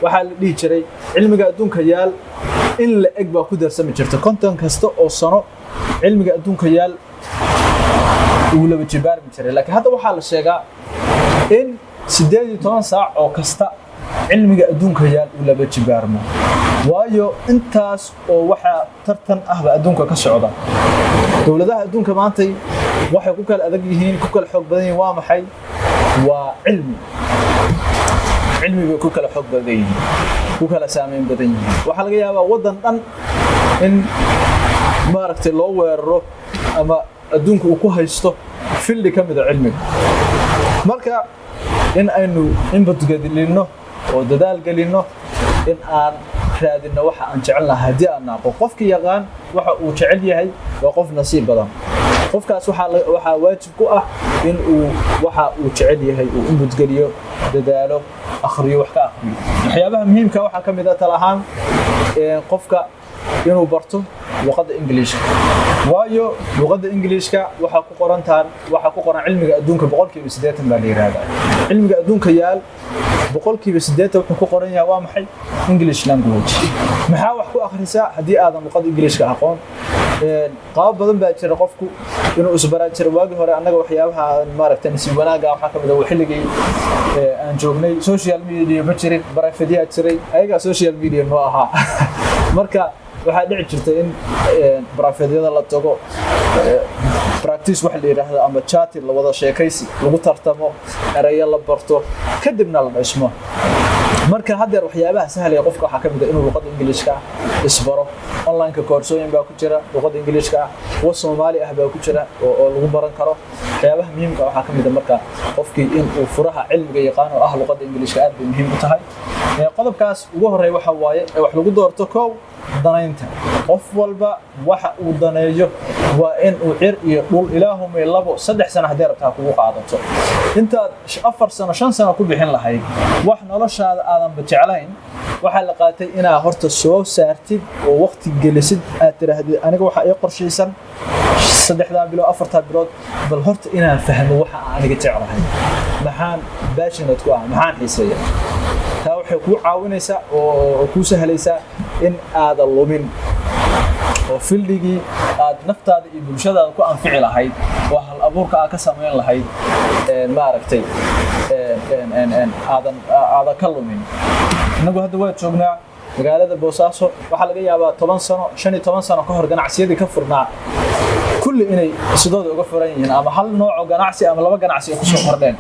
waxaa la dhihi jiray cilmiga adduunka yaal in la eg baa ku darsami jirta. 50 kasta oo sano cilmiga adduunka yaal uu laba jibaarmi jiray, laakiin hadda waxaa la sheegaa in 18 saac oo kasta cilmiga adduunka yaal uu laba jibaarmo, waayo intaas oo waxaa tartan ahba adduunka ka socda. Dowladaha adduunka maantay waxay ku kala adag yihiin, ku kala xoog badan yihiin, waa maxay? Waa cilmi. Cilmi bay ku kala xoog badan yihiin, ku kala saameyn badan yihiin. Waxaa laga yaabaa waddan dhan in maaragtay loo weeraro ama adduunka uu ku haysto field ka mida cilmiga. Marka in aynu input gelinno oo dadaal gelinno in aan raadinno waxa aan jecelnahay haddii aan naaqo. Qofki yaqaan waxa uu jecel yahay waa qof nasiib badan. Qofkaas waxaa waajib ku ah in uu waxa uu jecel yahay uu input geliyo, dadaalo, akhriyo, wax ka akhriyo. Waxyaabaha muhiimka waxaa ka mid ah, tala ahaan, qofka inuu barto Luqadda Ingiliishka. Waayo, luqadda Ingiliishka waxaa ku qorantaan, waxaa ku qoran cilmiga adduunka 80% baa la yidhaahdaa. Cilmiga adduunka yaal 80% wuxuu ku qoran yahay waa maxay? English language. Maxaa wax ku akhrisaa haddii aadan luqadda Ingiliishka aqoon? Qaabo badan baa jira qofku inuu isbaraa jira. Waagii hore annaga waxyaabaha aan maaragtay nasiib wanaagga waxaa ka mid ah, xilligii aan joognay social media ma jirin, barafadyaa jiray, ayagaa social media noo ahaa. Marka waxaa dhici jirta in barafeedyada la tago, practice waxa la yidhaahdo ama chatting, la wada sheekaysi, lagu tartamo, erayo la barto, kadibna la dhismo. Marka haddeer waxyaabaha sahlaya qofka waxaa ka mid ah inuu luqadda Ingiliishka isbaro. Online-ka koorsooyin baa ku jira luqadda Ingiliishka ah, kuwa Soomaali ah baa ku jira oo lagu baran karo. Waxyaabaha muhiimka waxaa ka mid ah marka qofkii in uu furaha cilmiga yaqaan oo ah luqadda Ingiliishka. Aad bay muhiim u tahay. Qodobkaas ugu horreeya waxa waaye ee wax lagu doorto, kow, danaynta. Qof walba waxa uu daneeyo waa in uu cir iyo dhul, ilaahumay 2, 3 sano haddii rabtaa kugu qaadato, intaad 4 sano, 5 sano ku bixin lahayd wax noloshaada aadanba jeclayn, waxaa la qaatay inaa horta soo saartid oo waqti gelisid, aad tidhaahdid: "Aniga waxaa ii qorshaysan 3-daa bilood, 4-taa bilood, bal horta inaan fahmo waxa aan aniga jeclahay, maxaan passionate ku ah, maxaan xiiseeya." Taa waxay kuu caawinaysaa oo kuu sahlaysaa in aadan lumin oo field-igii aad naftaada iyo bulshadaada ku anfici lahayd oo hal abuurka aad ka samayn lahayd, maaragtay, aadan ka lumin. Innagu hadda waa joognaa magaalada Boosaaso. Waxaa laga yaabaa 10 sano, 15 sano ka hor ganacsiyadii ka furnaa kulli inay sidooda uga furan yihiin, ama hal nooc oo ganacsi ama laba ganacsi ay kusoo kordheen.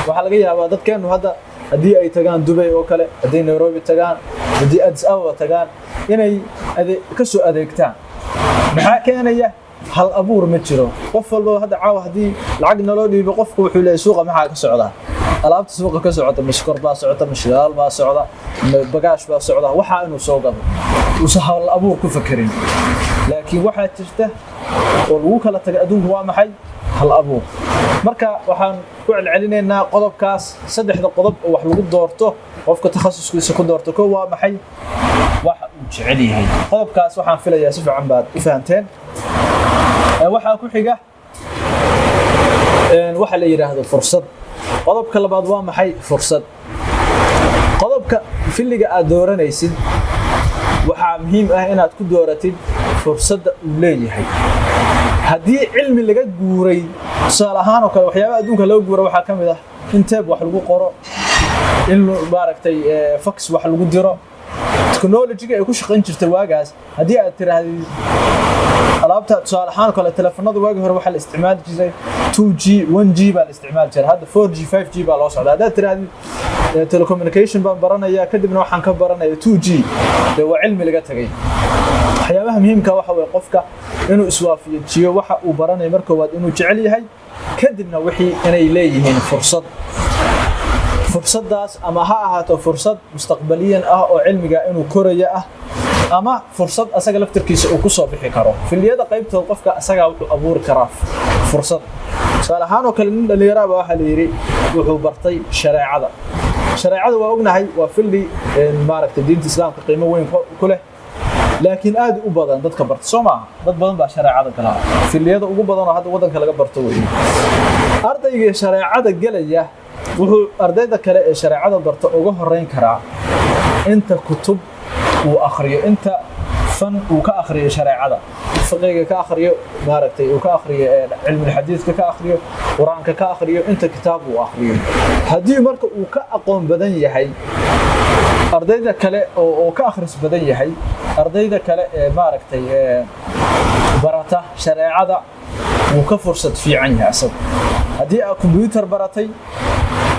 Waxaa laga yaabaa dadkeennu hadda haddii ay tagaan Dubay oo kale, hadday Nairobi tagaan, haddii Addis Ababa tagaan, inay ka soo adeegtaan. Maxaa keenaya? Hal abuur ma jiro. Qof walba hadda caawa haddii lacag naloo dhiibo, qofku wuxuu leeyahay: "Suuqa maxaa ka socdaa? Alaabta suuqa ka socota ma sokor baa socota, ma shidaal baa socda, ma bagaash baa socda?" Waxaa inuu soo gado, uusan hal abuur ku fakerin. Laakiin waxaa jirta oo lagu kala tagay adduunku waa maxay? Hal abuur. Marka waxaan ku celcelinaynaa qodobkaas, saddexda qodob oo wax lagu doorto, qofka takhasuskiisa ku doorto. Ko waa maxay? Waxa uu jecel yahay. Qodobkaas waxaan filayaa si fiican baad u fahanteen. Waxaa ku xiga waxa la yidhaahdo fursad. Qodobka labaad waa maxay? Fursad. Qodobka field-iga aad dooranaysid waxaa muhiim ah inaad ku dooratid fursadda uu leeyahay. Haddii cilmi laga guuray, tusaale ahaan oo kale, waxyaabaha adduunka laga guuray waxaa ka mid ah in tape wax lagu qoro, in maaragtay fax wax lagu diro, technology-ga ay ku shaqayn jirtay waagaas. Haddii aad tiraahdid alaabta, tusaale ahaan oo kale, telefoonada waagii hore waxaa la isticmaali jiray 2G, 1G baa la isticmaali jiray. Hadda 4G, 5G baa loo socdaa. Haddaad tiraahdid telecommunication baan baranayaa, kadibna waxaan ka baranaya 2G, dee waa cilmi laga tagay. Waxyaabaha muhiimka waxa weye qofka inuu iswaafajiyo waxa uu baranayo. Marka koowaad inuu jecel yahay, kadibna wixii inay leeyihiin fursad. Fursaddaas ama ha ahaato fursad mustaqbaliyan ah oo cilmiga inuu koraya ah, ama fursad asaga laftirkiisa uu ku soo bixi karo. Field-iyada qaybtood qofka asagaa wuxuu abuuri karaa fursad. Tusaale ahaan oo kale, nin dhallinyaraaba waxaa la yidhi wuxuu bartay shareecada. Shareecada waa ognahay, waa field-i maaragtay diinta Islaamka qiimo weyn ku leh, laakiin aad u badan dadka barta soo maaha. Dad badan baa shareecada galaa. Field-iyada ugu badan oo hadda waddanka laga barto weeye. Ardayga shareecada gelaya wuxuu ardayda kale ee shareecada barta uga horeyn karaa inta kutub uu akhriyo, inta fan uu ka akhriyo shareecada, fiqiga ka akhriyo, maaragtay, uu ka akhriyo cilmulxadiidka ka akhriyo, Qur-aanka ka akhriyo, inta kitaab uu akhriyo. Haddii marka uu ka aqoon badan yahay ardayda kale oo ka akhris badan yahay ardayda kale ee maaragtay barata shareecada, wuu ka fursad fiican yahay asaga. Haddii aad computer baratay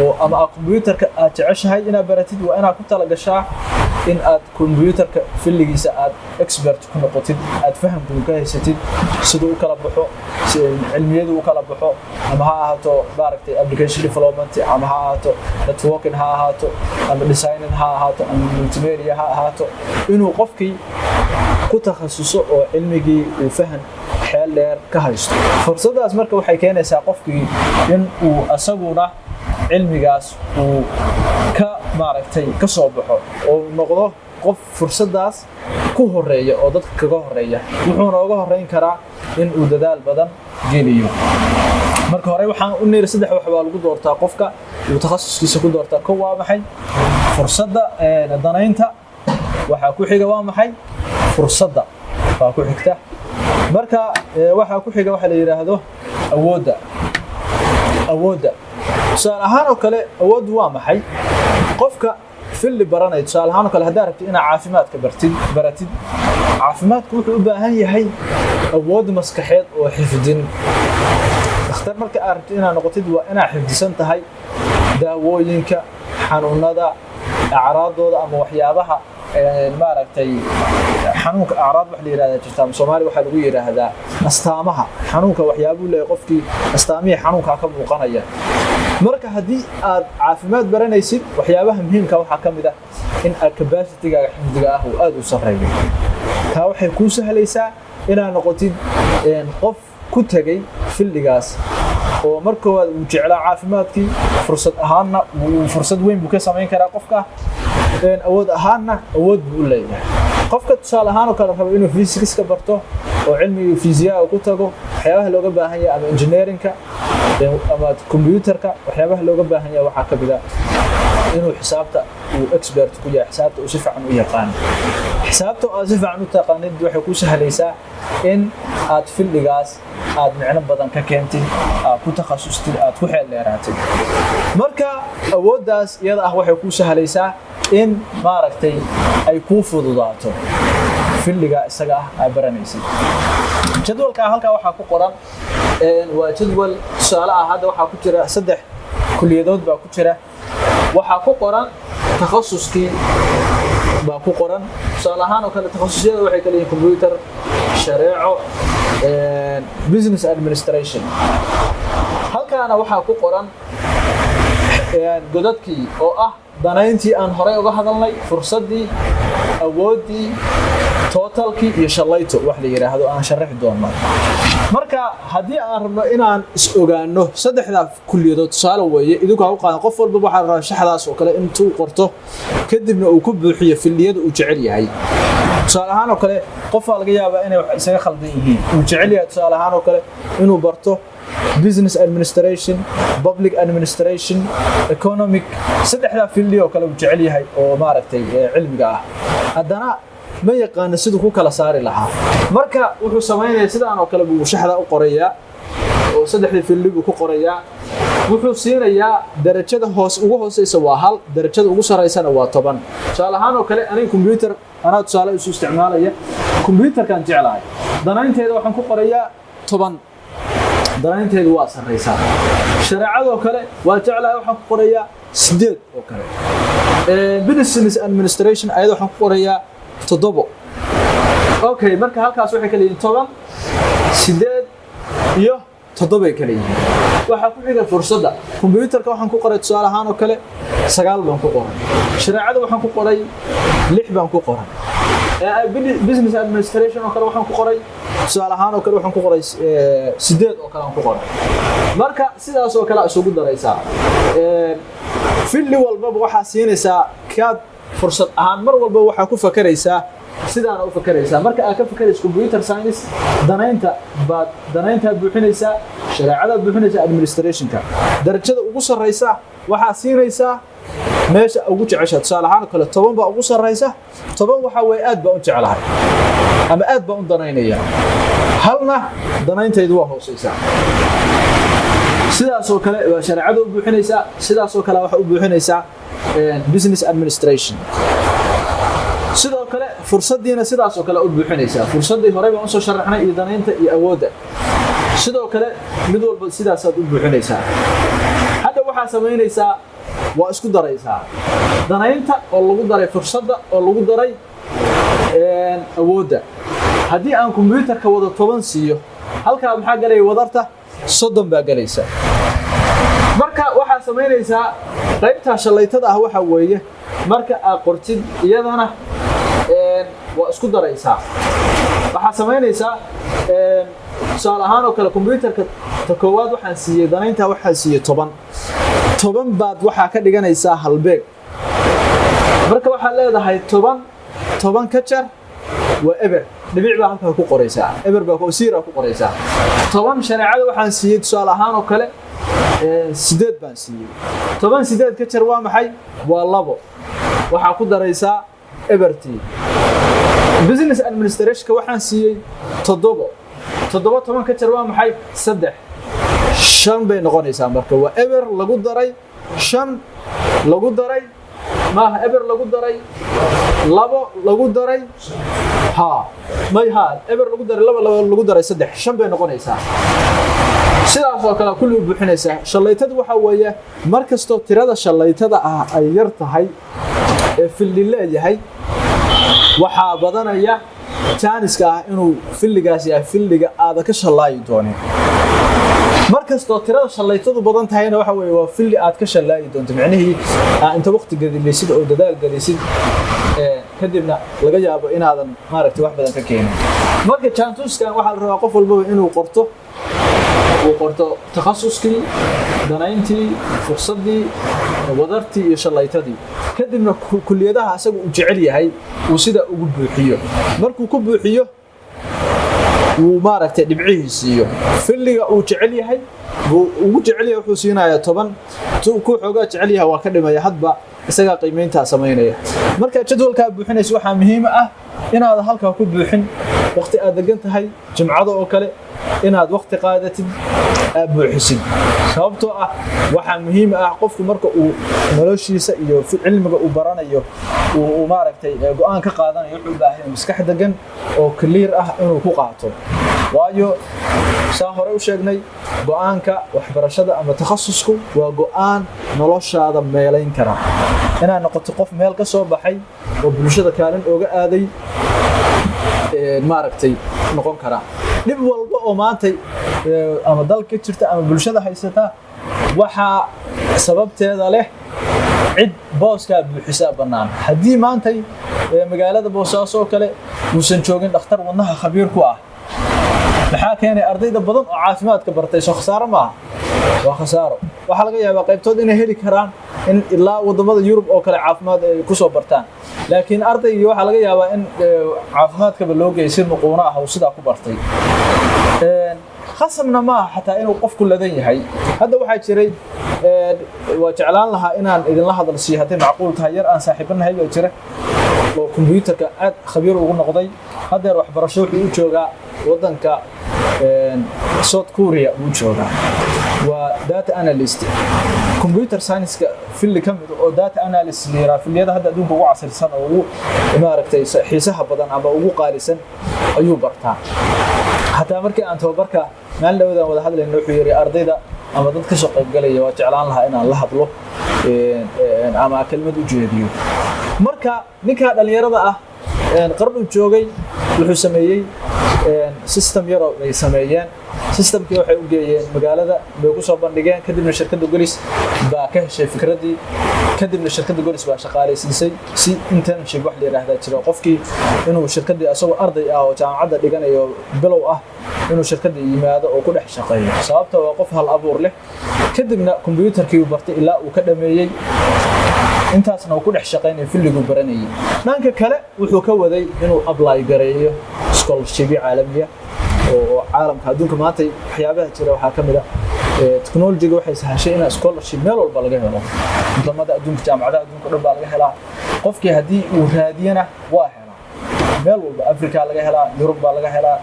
oo ama aad computerka aad jeceshahay inaad baratid, waa inaad ku talagashaa in aad computerka field-igiisa aad expert ku noqotid, aad fahamku ka haysatid siduu u kala baxo, cilmiyadu u kala baxo, ama ha ahaato maaragtay application development, ama ha ahaato networking ha ahaato, ama designing ha ahaato, ama multimedia ha ahaato, inuu qofkii ku takhasuso oo cilmigii uu fahan xeel dheer ka haysto. Fursaddaas marka waxay keenaysaa qofkii in uu asaguna cilmigaas uu ka maaragtay ka soo baxo oo noqdo qof fursaddaas ku horeeya oo dadka kaga horeeya. Wuxuuna uga horeyn karaa in uu dadaal badan geliyo. Marka hore waxaan u niri saddex wax baa lagu doortaa qofka uu takhasuskiisa ku doortaa. Kow waa maxay? Fursadda, danaynta. Waxaa ku xiga waa maxay? Fursadda baa ku xigta. Marka waxaa ku xiga waxa la yidhaahdo awoodda. Awoodda tusaale ahaan oo kale, awooddu waa maxay? Qofka field baranaya, tusaale ahaan oo kale, haddaad rabtid inaad caafimaadka baratid, caafimaadku wuxuu u baahan yahay awood maskaxeed oo xifdin. Dhakhtar marka aad rabtid inaad noqotid, waa inaad xifdisan tahay daawooyinka, xanuunada, acraadooda ama waxyaabaha maaragtay xanuunka. Acraad wax la yidhahdaa jirta ama Soomaaliya waxaa lagu yidhaahdaa astaamaha xanuunka, waxyaabuu leeyahay qofkii, astaamihii xanuunkaa ka muuqanaya. Marka haddii aad caafimaad baranaysid, waxyaabaha muhiimka waxaa ka mid ah in aad capacity-gaaga xifdiga ah uu aad u sarreeyo. Taa waxay kuu sahlaysaa inaad noqotid qof ku tegay field-igaas oo mar koowaad uu jeclaa caafimaadkii, fursad ahaanna fursad weyn buu ka samayn karaa qofka, awood ahaanna awood buu u leeyahay. Qofka tusaale ahaan oo kale rabo inuu physics-ka barto oo cilmiga fiisiyaha ku tago, waxyaabaha looga baahan yahay, ama engineering-ka ama computer-ka, waxyaabaha looga baahan yahay waxaa ka mid ah inuu xisaabta uu expert ku yahay, xisaabta uu si fiican u yaqaan. Xisaabta oo aad si fiican u taqaanid waxay ku sahlaysaa in aad field-igaas aad micno badan ka keentid, aad ku takhasustid, aad ku xeel dheeraatid. Marka awooddaas iyada ah waxay kuu sahlaysaa in maaragtay ay kuu fududaato field-iga isaga ah aad baranaysid. Jadwalka halkaa waxaa ku qoran waa jadwal tusaale ah. Hadda waxaa ku jira saddex kuliyadood baa ku jira. Waxaa ku qoran takhasuskii baa ku qoran. Tusaale ahaan oo kale, takhasusyada waxay kala yihiin computer, shareeco, business administration. Halkaana waxaa ku qoran godadkii oo ah danayntii aan horey uga hadalnay, fursaddii, awooddii, total-kii iyo shallayto wax la yidhaahdo aan sharaxi doono. Marka haddii aan rabno inaan is ogaano saddexdaa kuliyadood, tusaale weeye, idinku ha u qaadan. Qof walba waxaa la rabaa shaxdaas oo kale intuu qorto kadibna uu ku buuxiyo field-iyada uu jecel yahay. Tusaale ahaan oo kale, qofaa laga yaabaa inay wax isaga khaldan yihiin. Uu jecel yahay tusaale ahaan oo kale inuu barto business administration, public administration, economic, saddexdaa field-i oo kale uu jecel yahay oo maaragtay cilmiga ah, haddana ma yaqaano siduu ku kala saari lahaa. Marka wuxuu samaynayaa sidaan oo kale buu shaxda u qorayaa oo saddexdii field-i buu ku qorayaa. Wuxuu siinayaa darajada hoos ugu hooseysa waa 1, darajada ugu saraysana waa 10. Tusaale ahaan oo kale, aniga computer anaa tusaale isu isticmaalaya, computer-kaan jeclahay. Danaynteeda waxaan ku qorayaa 10, danaynteedu waa sarreysaa. Shareecadoo kale waa jeclahay, waxaan ku qorayaa 8 oo kale. Business administration ayada waxaan ku qorayaa 7. Okay, marka halkaas waxay kala yihiin 10, 8 iyo 7 kala yihiin. Waxaa ku xiga fursadda. Computer-ka waxaan ku qoray tusaale ahaan oo kale 9 baan ku qoray. Shareecada waxaan ku qoray 6 baan ku qoray. Business administration oo kale waxaan ku qoray tusaale ahaan oo kale waxaan ku qoray 8 oo kale aan ku qoray. Marka sidaas oo kale isugu daraysaa. Field-i walbaba waxaa siinaysaa kaad fursad ahaan. Mar walba waxaa ku fakaraysaa sidaana u fakaraysaa. Marka aad ka fakarayso computer science, danaynta baad danayntaa buuxinaysaa, shareecadaad buuxinaysaa, administration-ka. Darajada ugu sarreysa waxaa siinaysaa meesha ugu jecesha. Tusaale ahaan oo kale, 10 baa ugu sarreysa. 10 waxaa weeye aad baan u jeclahay ama aad baan u danaynaya. 1-na danayntaydu waa hooseysaa. Sidaasoo kale waa shareecada u buuxinaysaa. Sidaasoo kale waxaa u buuxinaysaa business administration. Sidoo kale fursaddiina sidaas oo kale u buuxinaysaa. Fursaddii horey baan usoo sharaxnay, iyo danaynta iyo awoodda. Sidoo kale mid walba sidaasaad u buuxinaysaa. Hadda waxaa samaynaysaa waa isku daraysaa danaynta oo lagu daray fursadda oo lagu daray awoodda. Haddii aan computer-ka wada 10 siiyo, halkaa maxaa galaya? Wadarta 30 baa galaysa. Marka waxaa samaynaysaa qaybtaa shallaytada ah waxaa weeye marka aad qortid iyadana waa isku daraysaa. Waxaa samaynaysaa tusaale ahaan oo kale, computer-ka ta koowaad waxaan siiyey danaynta, waxaan siiyey 10. 10 baad waxaa ka dhiganaysaa halbeeg. Marka waxaad leedahay 10, 10 ka jar Waa eber, dhibic baa halkaa ku qoraysaa, eber baa zero ku qoraysaa. 10 shareecada waxaan siiyey, tusaale ahaan oo kale, 8 baan siiyey. 10 8 ka jar waa maxay? Waa 2. Waxaa ku daraysaa ebertii. Business administrationka waxaan siiyey 7. 7 10 ka jar waa maxay? 3. 5 bay noqonaysaa. Marka waa eber lagu daray 5 lagu daray, maaha, eber lagu daray 2 lagu daray, ha may, ha, eber lagu daray 2, 2 lagu daray 3, 5 bay noqonaysaa. Sidaas oo kale kulli u buuxinaysaa. Shallaytadu waxaa weeye mar kastoo tirada shallaytada ah ay yar tahay ee field leeyahay, waxaa badanaya chance-ka ah inuu field-igaas yahay field-iga aada ka shallaayi doonin. Mar kastoo tirada shallaytadu badan tahayna, waxa weeye waa field aad ka shallaayi doonto, micnihii inta waqti gelisid oo dadaal gelisid, kadibna laga yaabo inaadan maaragtay wax badan ka keenin. Marka jaantuskan waxaa la rabaa qof walbaba inuu qorto, uu qorto takhasuskii, danayntii, fursaddii, wadartii iyo shallaytadii, kadibna kuliyadaha asaga uu jecel yahay uu sidaa ugu buuxiyo. Markuu ku buuxiyo, wuu maaragtay dhibcihii siiyo. Field-iga uu jecel yahay buu ugu jecel yahay wuxuu siinayaa 10, ku xoogaa jecel yahay waa ka dhimaya, hadba isagaa qiimeyntaa samaynaya. Marka jadwalkaa buuxinaysa, waxaa muhiim ah inaad halkaa ku buuxin waqti aad degan tahay, jimcada oo kale inaad waqti qaadatid, aad buuxisid, sababtoo ah waxaa muhiim ah qofku marka uu noloshiisa iyo cilmiga uu baranayo uu maaragtay go'aan ka qaadanayo, wuxuu u baahan yahay maskax degan oo clear ah inuu ku qaato. Waayo, saa hore u sheegnay, go'aanka waxbarashada ama takhasusku waa go'aan noloshaada meelayn kara, inaad noqoto qof meel ka soo baxay oo bulshada kaalin ooga aaday maaragtay noqon kara. Dhib walba oo maanta ama dalka jirta ama bulshada haysata, waxaa sababteeda leh cid booskaa buuxisaa bannaan. Haddii maantay magaalada Boosaaso oo kale uusan joogin dhakhtar wadnaha khabiir ku ah, maxaa keenay ardayda badan oo caafimaadka bartay? Soo khasaaro maaha? Waa khasaaro. Waxaa laga yaabaa qaybtood inay heli karaan in ilaa wadamada Yurub oo kale caafimaad ay kusoo bartaan, laakiin ardaygii waxaa laga yaabaa in caafimaadkaba loo geeyay si muquuno ah uu sidaa ku bartay. Khasabna maaha xataa inuu qofku ladan yahay. Hadda waxaa jiray, waa jeclaan lahaa inaan idinla hadal siiyo hadday macquul tahay, yar aan saaxiibanahay baa jira oo kombiyuutarka aad khabiir ugu noqday. Haddeer waxbarasho wuxuu u joogaa waddanka South Korea buu joogaa. Waa data analyst, computer science-ka field ka mid oo data analyst la yiraahdo, field-iyada hadda adduunka ugu casrisan oo ugu maaragtay xiisaha badan ama ugu qaalisan ayuu bartaa. Xataa markii aan tababarka maalin dhawadaan wada hadlayna, wuxuu yidhi ardayda ama dad ka soo qaybgalaya waa jeclaan lahaa inaan la hadlo ama kelmad u jeediyo. Marka ninkaa dhallinyarada ah qarnuu joogay, wuxuu sameeyey system yaroo ay sameeyeen. Systemkii waxay u geeyeen magaalada, bay ku soo bandhigeen. Kadibna shirkadda Golis baa ka heshay fikraddii. Kadibna shirkadda Golis baa shaqaalaysiisay. Si internship wax la yidhaahdaa jiro, qofkii inuu shirkaddii asagoo arday ah oo jaamacadda dhiganayo bilow ah inuu shirkaddii yimaado oo ku dhex shaqeeyo, sababta waa qof hal abuur leh. Kadibna kombiyuutarkii uu bartay ilaa uu ka dhameeyey, intaasna uu ku dhex shaqaynaya field-iguu baranayay. Dhanka kale wuxuu ka waday inuu apply gareeyo scholarshipyo caalamiya oo caalamka adduunka. Maanta waxyaabaha jira waxaa ka mid ah technologyga waxay sahashay in scholarship meel walba laga helo, wadamada adduunka, jaamacadaha adduunka dhan baa laga helaa. Qofkii haddii uu raadiyana waa helaa meel walba. Africa laga helaa, Yurub baa laga helaa,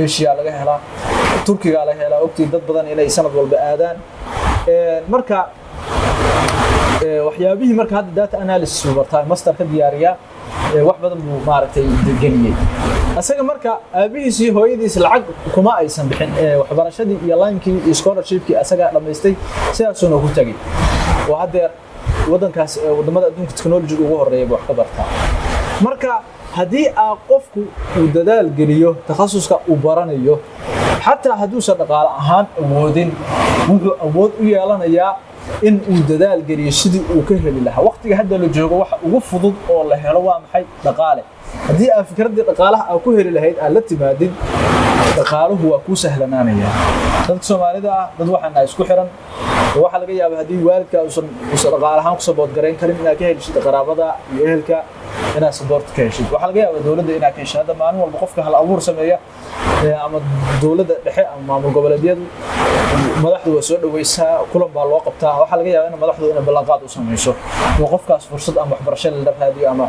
Asia laga helaa, Turkiga laga helaa. Ogtii dad badan inay sanad walba aadaan. Marka waxyaabihii marka hadda data analysis uu bartaa, master ka diyaariyaa, wax badan buu maaragtay geliyey asaga. Marka aabihiis iyo hooyadiis lacag kuma aysan bixin waxbarashadii iyo line-kii iyo scholarshipkii, asagaa dhammaystay, sidaasuuna ku tegey oo haddeer waddankaas waddamada adduunka technologyga ugu horeeya buu wax ka bartaa. Marka haddii aa qofku uu dadaal geliyo takhasuska uu baranayo, xataa hadduusan dhaqaale ahaan awoodin, wuxuu awood u yeelanayaa in uu dadaal geliyo sidii uu ka heli lahaa. Waqtiga hadda la joogo waxa ugu fudud oo la helo waa maxay? Dhaqaale. Haddii aad fikraddii dhaqaalaha aad ku heli lahayd aad la timaadid, dhaqaaluhu waa kuu sahlanaanaya. Dadka Soomaalida ah dad waxaan nahay isku xiran. Oo waxaa laga yaabaa haddii waalidka uusan dhaqaale ahaan ku support garayn karin, inaad ka heshid qaraabada iyo ehelka, inaad support ka heshid. Waxaa laga yaabaa dowladda inaad ka heshid. Hadda maalin walba qofka hal abuur sameeya ama dowladda dhexe ama maamul goboleedyadu, madaxdu waa soo dhaweysaa, kulan baa loo qabtaa. Waxaa laga yaabaa in madaxdu inay ballanqaad u samayso oo qofkaas fursad ama waxbarasho lala raadiyo ama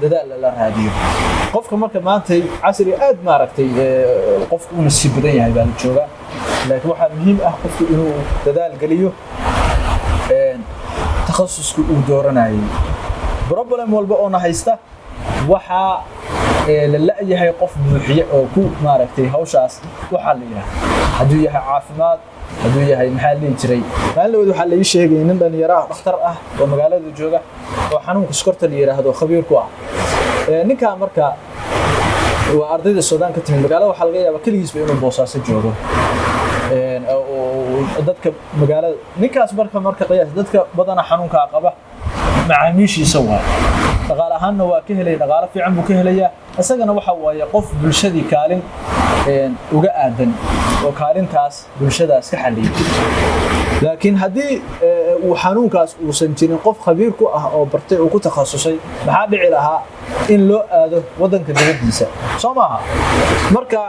dadaal lala raadiyo qofka. Marka maantay casriga aad maaragtay qofku u nasiib badan yahay baa la joogaa, laakiin waxaa muhiim ah qofku inuu dadaal geliyo takhasuska uu dooranayay. Problem walba oo na haysta waxaa la la'yahay qof buuxiye oo ku maaragtay hawshaas waxaa la yidhaha, hadduu yahay caafimaad, hadduu yahay maxaa la dhihi jiray. Maalin dhaweyd waxaa la ii sheegay nin dhalinyaro ah, dhakhtar ah oo magaalada jooga oo xanuunka sokorta la yidhaahdo khabiir ku ah. Ninkaa marka waa ardayda Suudaan ka timid magaalada. Waxaa laga yaabaa keligiisba inuu Boosaaso joogo dadka magaalada. Ninkaas marka qiyaas dadka badana xanuunkaa qaba macaamiishiisa waa dhaqaale ahaanna waa ka helaya, dhaqaale fiican buu ka helayaa. Isagana waxa waaye qof bulshadii kaalin uga aadan oo kaalintaas bulshadaas ka xaliyay. Laakiin haddii uu xanuunkaas uusan jirin qof khabiir ku ah oo bartay oo ku takhasusay, maxaa dhici lahaa? In loo aado waddanka dibaddiisa, soo maaha? Marka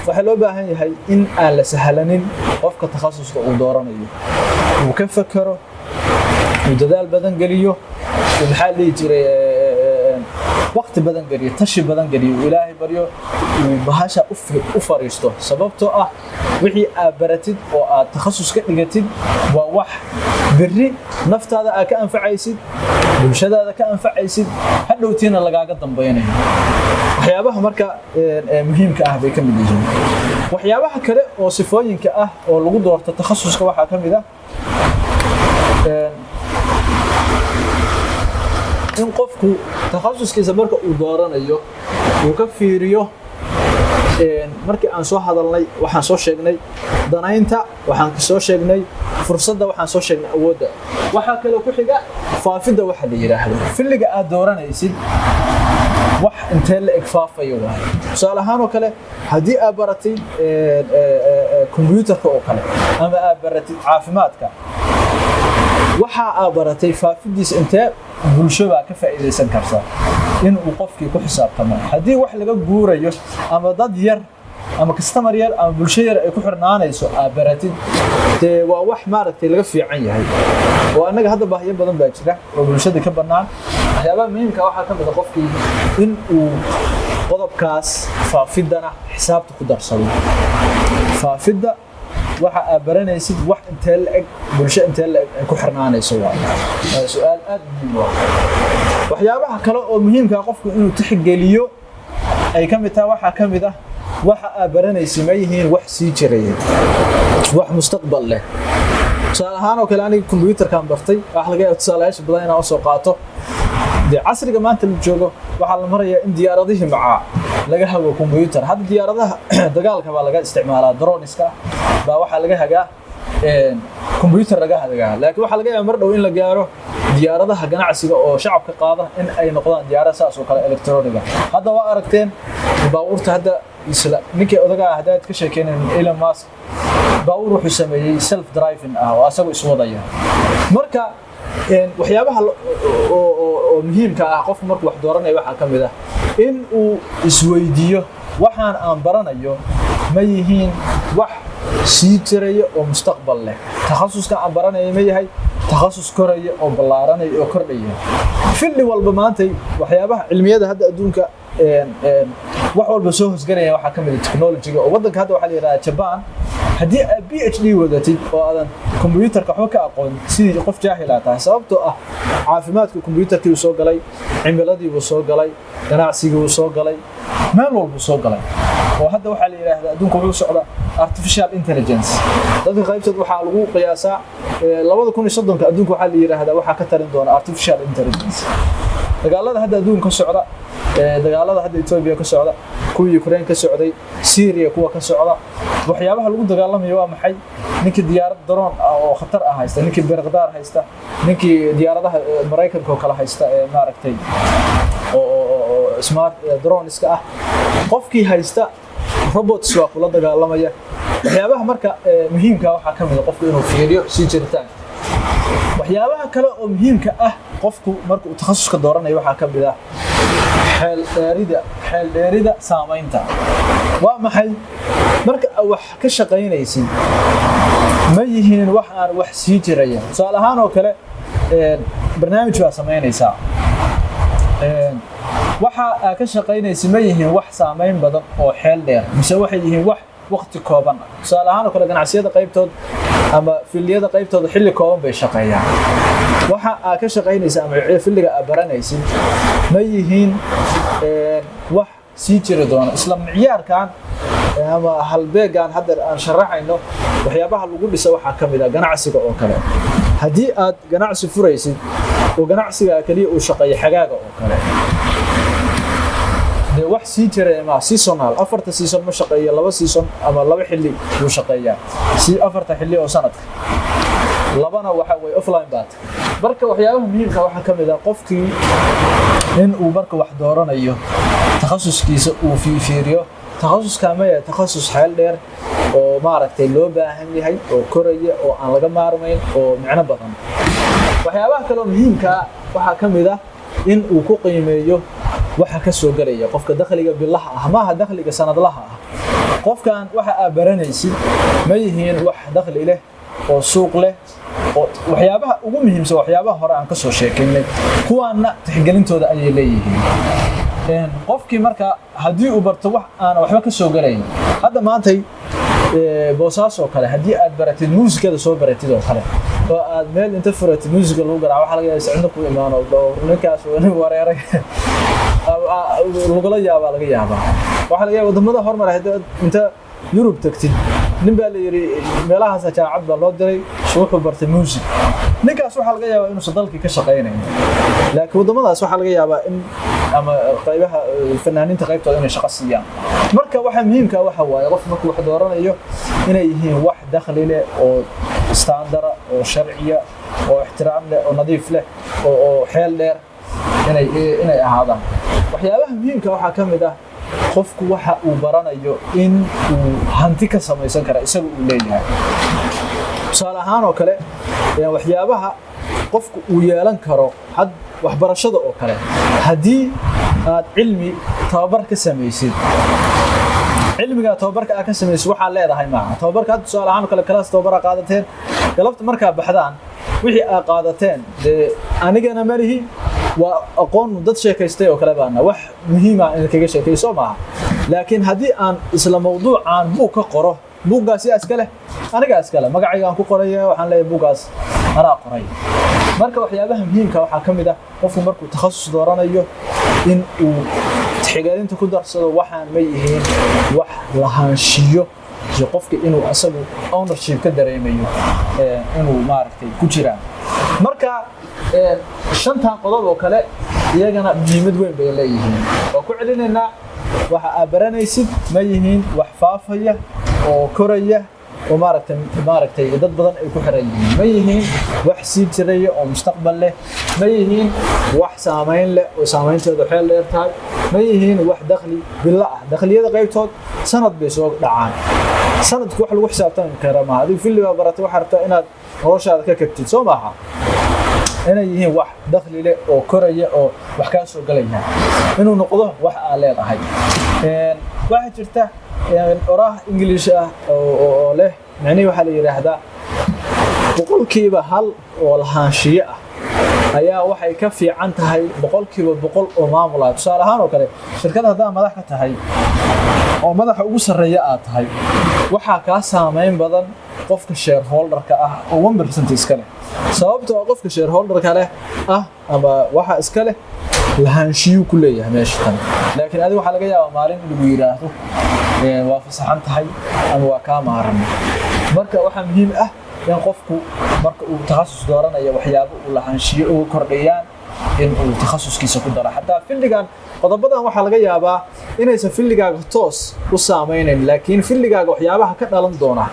waxaa loo baahan yahay in aan la sahlanin qofka takhasuska uu dooranayo, uu ka fekero, uu dadaal badan geliyo, uu maxaa la dhihi jiray waqti badan geliyo, tashi badan geliyo, uu Ilaahay baryo, uu bahasha u fariisto, sababtoo ah wixii aad baratid oo aad takhasus ka dhigatid waa wax berri naftaada aad ka anfacaysid, bulshadaada ka anfacaysid, hadhowtiina lagaaga dambaynayo. Waxyaabaha marka muhiimka ah bay ka mid yihiin. Waxyaabaha kale oo sifooyinka ah oo lagu doorto takhasuska waxaa ka mid ah in qofku takhasuskiisa marka uu dooranayo uu ka fiiriyo markii aan soo hadalnay, waxaan soo sheegnay danaynta, waxaan soo sheegnay fursadda, waxaan soo sheegnay awoodda. Waxaa kaloo ku xiga faafidda. Waxa la yidhaahdo fieldiga aad dooranaysid wax intee la eg faafayo waaye. Tusaale ahaan oo kale, haddii aad baratid kombuyuutarka oo kale ama aad baratid caafimaadka, waxa aad baratay faafidiisa intee bulsho baa ka faa'iidaysan karta, in uu qofkii ku xisaabtamo. Haddii wax laga guurayo ama dad yar ama customer yar ama bulsho yar ay ku xirnaanayso aad baratid, dee waa wax maaragtay laga fiican yahay. Oo annaga hadda baahiyo badan baa jira oo bulshada ka bannaan. Waxyaabaha muhiimka waxaa ka mid a qofkii in uu qodobkaas faafidana xisaabta ku darsado. Faafidda waxa aad baranaysid, wax intee la eg bulsho intee la eg ay ku xirnaanayso, waa su-aal aad muhiim u ah. Waxyaabaha kale oo muhiimka ah qofku inuu tixgeliyo ay ka mid tahay waxaa ka mid ah: waxa aad baranaysid ma yihiin wax sii jiraya, wax mustaqbal leh? Tusaale ahaan oo kale, aniga kombuyuutarkaan bartay. Waxa laga yaaba tusaalayaasha badan inaan usoo qaato. Dee casriga maanta la joogo waxaa la marayaa in diyaaradihii macaa laga hago kombuyuutar. Hadda diyaaradaha dagaalka baa laga isticmaalaa, droneska baa waxaa laga hagaa kombuyuutar laga hagaa. Laakiin waxaa laga yaabaa mar dhow in la gaaro diyaaradaha ganacsiga oo shacabka qaada in ay noqdaan diyaarad saas oo kale electroniga. Hadda waa aragteen baabuurta hadda isla ninkii odagaa haddaad ka sheekeynayn, Elon Musk, baabuur wuxuu sameeyey self driving ah oo asagu iswadaya. Marka waxyaabaha oo muhiimka ah qofku markuu wax dooranayo waxaa ka mid ah in uu isweydiiyo: waxaan aan baranayo ma yihiin wax sii jiraya oo mustaqbal leh? Takhasuska aan baranaya ma yahay takhasus koraya oo ballaaranaya oo kordhaya? Field walba maantay waxyaabaha cilmiyada hadda adduunka wax walba soo hosganaya waxaa ka mid ah technology-ga. Oo waddanka hadda waxaa la yidhahdaa Japan, haddii aad PhD wadatid oo aadan kombuyuutarka waxba ka aqoon, sidii qof jaahil aa tahay, sababtoo ah caafimaadka kombuyuutarkii uu soo galay, cimiladii buu soo galay, ganacsigii uu soo galay, meel walbuu soo galay. Oo hadda waxaa la yidhaahdaa adduunka wuxuu socdaa artificial intelligence. Dadka qaybtood waxaa lagu qiyaasaa 2030-ka adduunka waxaa la yidhaahdaa waxaa ka talin doona artificial intelligence. Dagaalada hadda adduunka ka socda, dagaalada hadda Ethiopia ka socda, kuwii Ukraine ka socday, Syria kuwa ka socda, waxyaabaha lagu dagaalamayo waa maxay? Ninkii diyaarad drone ah oo khatar ah haysta, ninkii Bayraktar haysta, ninkii diyaaradaha Maraykanka oo kale haysta ee maaragtay oo smart droneska ah, qofkii haysta robots waa kula dagaalamaya. Waxyaabaha marka muhiimka waxaa ka mid ah qofku inuu fiiriyo sii jiritaan. Waxyaabaha kale oo muhiimka ah qofku marka uu takhasuska dooranayo waxaa ka mid ah xeel dheerida saamaynta. Waa maxay? Marka aad wax ka shaqaynaysid, ma yihiin wax aan wax sii jiraya? Tusaale ahaan oo kale, barnaamij baa samaynaysaa. Waxa aad ka shaqaynaysid ma yihiin wax saamayn badan oo xeel dheer, mise waxay yihiin wax waqti kooban ah? Tusaale ahaan oo kale, ganacsiyada qaybtood ama fieldiyada qaybtooda xilli kooban bay shaqeeyaan. Waxa aad ka shaqaynaysa ama fieldiga aad baranaysid ma yihiin wax sii jiri doona? Isla micyaarkan ama halbeegan hadda aan sharaxayno, waxyaabaha lagu dhisa waxaa ka mid ah ganacsiga oo kale. Haddii aad ganacsi furaysid oo ganacsiga keliya uu shaqeeyo xagaaga oo kale, dee wax sii jiraya ma seasonal. Afarta season ma shaqeeyo, laba season ama laba xilli buu shaqeeyaa, si afarta xilli oo sanadka labana waxa way offline baat. Marka waxyaabaha muhiimka waxaa ka mid ah qofkii in uu marka wax dooranayo takhasuskiisa uu fiiriyo takhasuska ma yahay takhasus xeel dheer oo maaragtay loo baahan yahay oo koraya oo aan laga maarmayn oo micno badan. Waxyaabaha kale oo muhiimka ah waxaa ka mid ah in uu ku qiimeeyo waxa ka soo gelaya qofka, dakhliga bilaha ah, maaha dakhliga sanadlaha ah. Qofkan waxa aad baranaysid ma yihiin wax dakhli leh oo suuq leh? Oo waxyaabaha ugu muhiimsan, waxyaabaha hore aan ka soo sheekaynay, kuwaana tixgelintooda ayay leeyihiin. Qofkii marka haddii uu barto wax aan waxba ka soo gelayn, hadda maantay Boosaaso oo kale, haddii aad baratid muusikada, soo baratid oo kale, oo aad meel inta furatid muusika lagu garaaco, waxaa laga yaabaa cidna ku imaano oo ninkaas waa nin wareeray lagula yaabaa. Laga yaabaa, waxaa laga yaabaa wadamada horumar, haddii aad inta Yurub tagtid, nin baa la yidhi meelahaas jaamacad baa loo diray, wuxuu bartay music. Ninkaas waxaa laga yaabaa inuusan dalkii ka shaqaynayn, laakiin waddamadaas waxaa laga yaabaa in ama qaybaha fanaaniinta qaybtooda inay shaqo siiyaan. Marka waxa muhiimka waxa waaye, qof markuu wax dooranayo, inay yihiin wax dakhli leh oo standard ah oo sharciya oo ixtiraam leh oo nadiif leh oo xeel dheer inay ahaadaan. Waxyaabaha muhiimka waxaa ka mid ah qofku waxa uu baranayo in uu hanti ka samaysan kara, isaga uu leeyahay. Tusaale ahaan oo kale, waxyaabaha qofku uu yeelan karo had waxbarashada oo kale, haddii aad cilmi tababar ka samaysid, cilmiga tababarka aad ka samaysid waxaa leedahay maaha. Tababarka hadda, tusaale ahaan oo kale, kalaas tababara qaadateen, galabta markaa baxdaan, wixii aad qaadateen dee anigana malihi, waa aqoon dad sheekaystay oo kale baana wax muhiima idinkaga sheekay soo maaha. Laakiin haddii aan isla mawduucaan buug ka qoro, buuggaas yaa iska leh? Anigaa iska leh. Magacayga aan ku qoraya, waxaan leeyahay buuggaas anaa qoray. Marka waxyaabaha muhiimka waxaa ka mid ah qofku markuu takhasus dooranayo in uu tixgelinta ku darsado waxaan ma yihiin wax lahaanshiyo iyo qofka inuu asagu ownership ka dareemayo inuu maaragtay ku jiraan. Marka shantan qodob oo kale iyagana muhiimad weyn bay leeyihiin. Waa ku celinaynaa: waxa aad baranaysid ma yihiin wax faafaya oo koraya oo maaragtay dad badan ay ku xiran yihiin? Ma yihiin wax sii jiraya oo mustaqbal leh? Ma yihiin wax saamayn leh oo saameyntooda xeel dheer tahay? Ma yihiin wax dakhli bilo ah? Dakhliyada qaybtood sanad bay soo dhacaan. Sanadku wax lagu xisaabtami kara maaha. Adigu field baa baratay, waxaa rabtaa inaad noloshaada ka kabtid soo maaha? Inay yihiin wax dakhli leh oo koraya oo wax kaa soo galaya, inuu noqdo wax aad leedahay. Waxaa jirta oraah English ah oo leh micnihii, waxaa la yidhaahdaa 1% oo lahaanshiyo ah ayaa waxay ka fiican tahay 100% oo maamul ah. Tusaale ahaan oo kale, shirkad haddaa madax ka tahay oo madaxa ugu sarreeya aad tahay, waxaa kaa saameyn badan qofka shareholderka ah oo 1% iska leh, sababtoo ah qofka shareholderka leh ah ama waxa iska leh lahaanshiyuu ku leeyahay meesha tan. Laakiin adiga waxaa laga yaabaa maalin in lagu yidhaahdo waa fasaxan tahay ama waa kaa maaran. Marka waxaa muhiim ah in qofku marka uu takhasus dooranayo waxyaabo uu lahaanshiyo ugu kordhiyaan in uu takhasuskiisa ku daro. Xataa fieldigan, qodobadan waxaa laga yaabaa inaysan fieldigaaga toos u saameynayn, laakiin fieldigaaga waxyaabaha ka dhalan doona.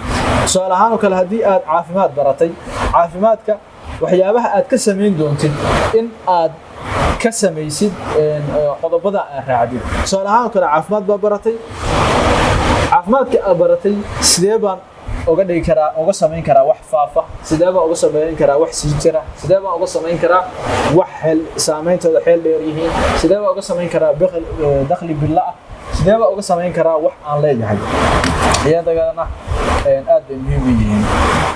Tusaale ahaan oo kale, haddii aad caafimaad baratay, caafimaadka waxyaabaha aad ka samayn doontid in aad ka samaysid qodobada aad raacdid. Tusaale ahaan oo kale, caafimaad baa baratay, caafimaadka aad baratay sidee baan uga dhigi karaa, uga samayn karaa wax faafa? Sidee baan uga samayn karaa wax sii jira? Sidee baan uga samayn karaa wax xeel saameyntooda xeel dheer yihiin? Sidee baan uga samayn karaa dakhli bilo ah? Sidee baan uga samayn karaa wax aan leeyahay? Iyadagana aad bay muhiim u yihiin.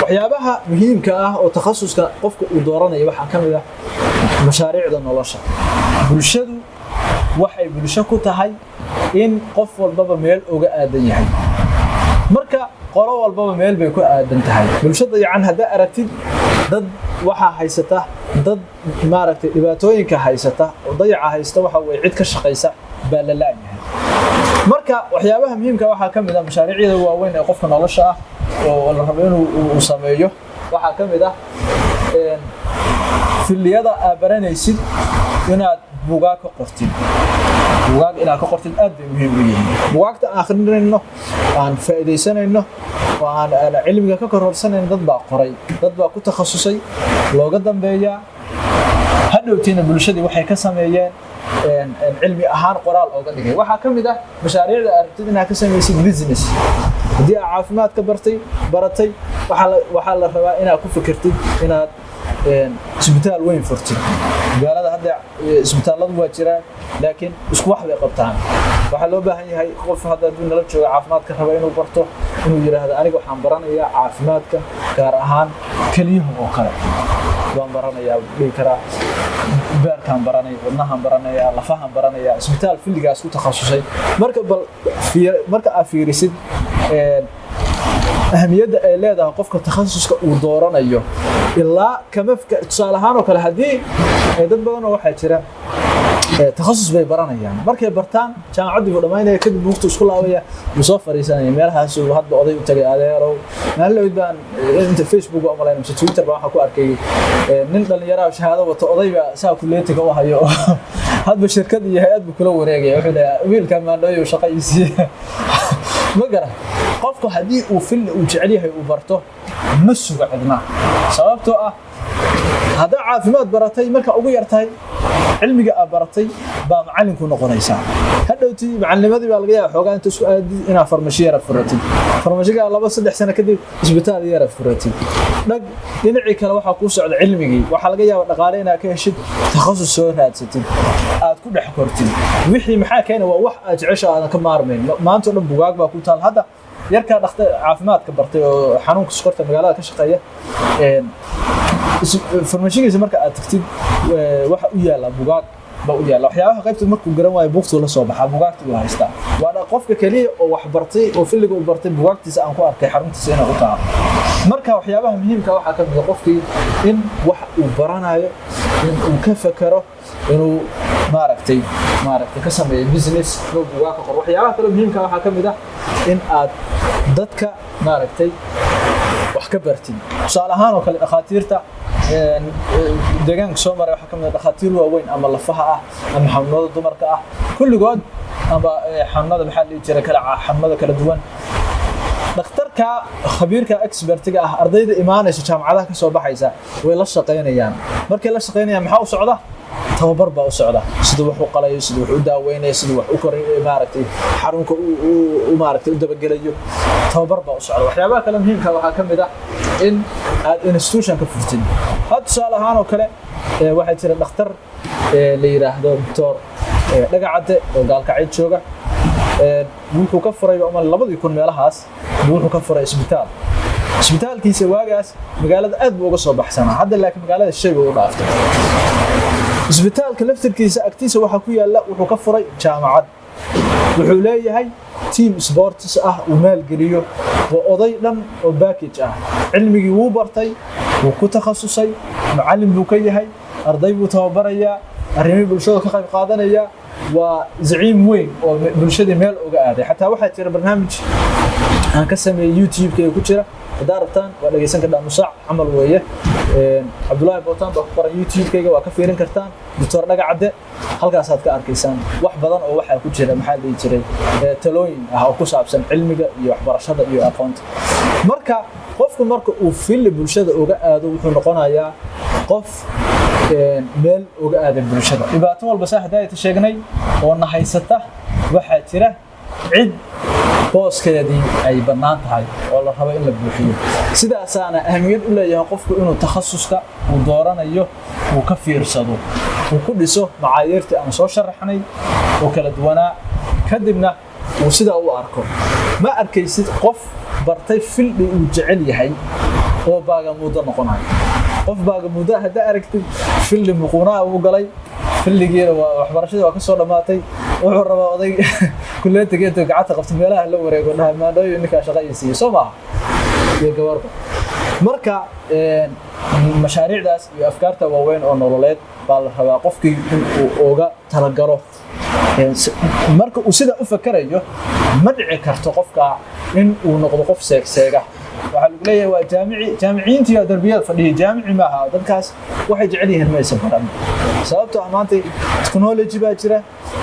Waxyaabaha muhiimka ah oo takhasuska qofka uu dooranayo waxaa ka mid ah mashaariicda nolosha. Bulshadu waxay bulsho ku tahay in qof walbaba meel uga aadan yahay. Marka qolo walbaba meel bay ku aadan tahay. Bulshada yacan haddaa aragtid, dad waxaa haysata, dad maaragtay dhibaatooyinka haysata oo dayaca haysta, waxa weye cid ka shaqaysa baa la la'yahay. Marka waxyaabaha muhiimka waxaa ka mid ah mashaariicda waaweyn ee qofka nolosha ah oo la rabo inuu uu sameeyo. Waxaa ka mid ah fieldiyada aad baranaysid inaad buugaag ka qortid. Buugaag inaad ka qortid aad bay muhiim u yihiin. Buugaagta aan akhrinayno, aan faa'iidaysanayno oo aan cilmiga ka kororsanayno, dad baa qoray, dad baa ku takhasusay, looga dambeeyaa. Hadhowtiina bulshadii waxay ka sameeyeen cilmi ahaan qoraal ooga dhigay. Waxaa ka mid ah mashaariicda aad rabtid inaad ka samaysid business. Haddii aad caafimaadka baratay, waxaa la rabaa inaad ku fikirtid inaad isbitaal weyn furtid magaalada. Hadda isbitaalladu waa jiraan, laakiin isku wax bay qabtaan. Waxaa loo baahan yahay qof hadda hadduu nala joogo caafimaadka raba inuu barto, inuu yidhaahdo: "Aniga waxaan baranayaa caafimaadka, gaar ahaan keliyaha oo kale waan baranayaa," dhihi karaa, "beerkaan baranaya, wadnahaan baranaya, lafahaan baranaya," isbitaal fieldigaas ku takhasusay. Marka bal marka aad fiirisid ahamiyadda ay leedahay qofka takhasuska uu dooranayo ilaa kama tusaale ahaan oo kale, haddii dad badan oo waxaa jira takhasus bay baranayaan. Markay bartaan, jaamacaddii buu dhammaynaya, kadib buugta isku laabaya, wuu soo fariisanaya meelahaas, uu hadba oday u tagay. "Adeerow, maalin lawid baan inta Facebook u malayn mise Twitter baa waxaa ku arkay nin dhallinyaraha shahaado wato, oday baa saa kuleetiga u hayo oo hadba shirkad iyo hay-ad buu kula wareegaya." Wuxuu leeyahay: "Wiilka maandhooyo shaqa ii siiya." Ma garan? Qofku haddii uu field uu jecel yahay uu barto, ma sugo cidna, sababtoo ah haddaa caafimaad baratay, marka ugu yartahay cilmiga aad baratay baa macallinku noqonaysaa. Hadhowtii macalinimadii baa laga yaaba xoogaa inta isku aadid inaad farmashi yara furatid. Farmashiga 2-3 sano kadib isbitaal yara furatid. Dhag dhinacii kale waxaa kuu socda cilmigii. Waxaa laga yaaba dhaqaale inaad ka heshid, takhasus soo raadsatid, aad ku dhex kortid. Wixii maxaa keena? Waa wax aad jecesha, aadan ka maarmayn. Maanta o dhan bugaag baa ku taal. Hadda yarkaa dhakta caafimaadka bartay oo xanuunka sokorta magaalada ka shaqeeya, farmashigiisa marka aad tagtid, waxa u yaalla bugaag baa u yaalla. Waxyaabaha qaybta markuu garan waayo, buugtuu la soo baxaa, bugaagta uu haystaa. Waa qofka keliya oo wax bartay oo fieldiga uu bartay bugaagtiisa aan ku arkay xaruntiisa inay u taalo. Marka waxyaabaha muhiimka waxaa ka mid a qofkii in wax uu baranayo in uu ka fekero, inuu maaragtay ka sameeyo business, inuu bugaag ka qoro. Waxyaabaha kaloo muhiimka waxaa ka mid ah in aad dadka maaragtay wax ka bartid. Tusaale ahaan oo kale, dhakhaatiirta deegaanka soo maray waxaa ka mid ah dhakhaatiir waaweyn, ama lafaha ah ama xanuunada dumarka ah kulligood, ama xanuunada maxaa la dhihi jiray kale, xanuunada kala duwan. Dhakhtarka khabiirka expertiga ah, ardayda imaanaysa jaamacadaha ka soo baxaysa way la shaqaynayaan. Markay la shaqaynayaan, maxaa u socda? Tababar baa u socda, siduu wax u qalayo, siduu wax u daaweynayo, siduu wax u koray, maaragtay xarunka u maaragtay u dabagelayo. Tababar baa u socda. Waxyaabaha kale muhiimka waxaa ka mid ah in aad institution ka furtid. Had tusaale ahaan oo kale, waxaa jira dhakhtar la yidhaahdo Doctor Dhagacadde oo Gaalkacyo jooga. Wuxuu ka furay 2000 meelahaas buu wuxuu ka furay isbitaal. Isbitaalkiisa waagaas magaalada aad buu uga soo baxsanaa, hadda laakiin magaalada shay buu u dhaaftay. Isbitaalka laftirkiisa agtiisa waxaa ku yaalla, wuxuu ka furay jaamacad. Wuxuu leeyahay team sports ah uu maalgeliyo. Waa oday dhan oo package ah. Cilmigii wuu bartay, wuu ku takhasusay, macallin buu ka yahay, arday buu tababarayaa, arrimihii bulshada ka qayb qaadanaya. Waa zaciim weyn oo bulshadii meel uga aaday. Xataa waxaa jira barnaamij aan ka sameeyey YouTube-ka ku jira. Haddaa rabtaan waa dhegeysan kartaa, nus saac camal weeye. Cabdullaahi Bootaan baa ku qoran YouTube-kayga, waa ka fiirin kartaan. Doctor Dhagacadde halkaasaad ka arkaysaan wax badan oo waxaa ku jira, maxaa la dhihi jiray, talooyin ah oo ku saabsan cilmiga iyo waxbarashada iyo aqoonta. Marka qofku marka uu field bulshada uga aado, wuxuu noqonayaa qof meel uga aada bulshada. Dhibaato walba saa hadaayata sheegnay oo na haysata waxaa jira Cid booskeedii ay bannaan tahay oo la rabo in la buuxiyo. Sidaasaana ahamiyad u leeyahay qofku inuu takhasuska uu dooranayo uu ka fiirsado, uu ku dhiso macaayiirtii aan soo sharaxnay oo kala duwanaa, kadibna uu sidaa u arko. Ma arkaysid qof bartay field uu jecel yahay oo baagamuuddo noqonayo. Qof baagamuuddo haddaa aragtid, field muquunaha uu galay, fieldigiina waa waxbarashadii waa ka soo dhammaatay. Wuxuu rabaa oday kuleetiga intuu gacanta qabto meelaha la wareego, dhaha maandhooyo ninkaa shaqa ii siiyo, soo maaha, iyo gabarba. Marka mashaariicdaas iyo afkaarta waaweyn oo nololeed baa la rabaa qofkii in uu uga talagalo. Marka uu sidaa u fakerayo, ma dhici karto qofka in uu noqdo qof seegseega. Waxaa lagu leeyahay waa jaamici, jaamiciyiintii waa darbiyada fadhiya. Jaamici maaha, dadkaas waxay jecel yihiin maysan baran, sababtoo ah maanta technology baa jira,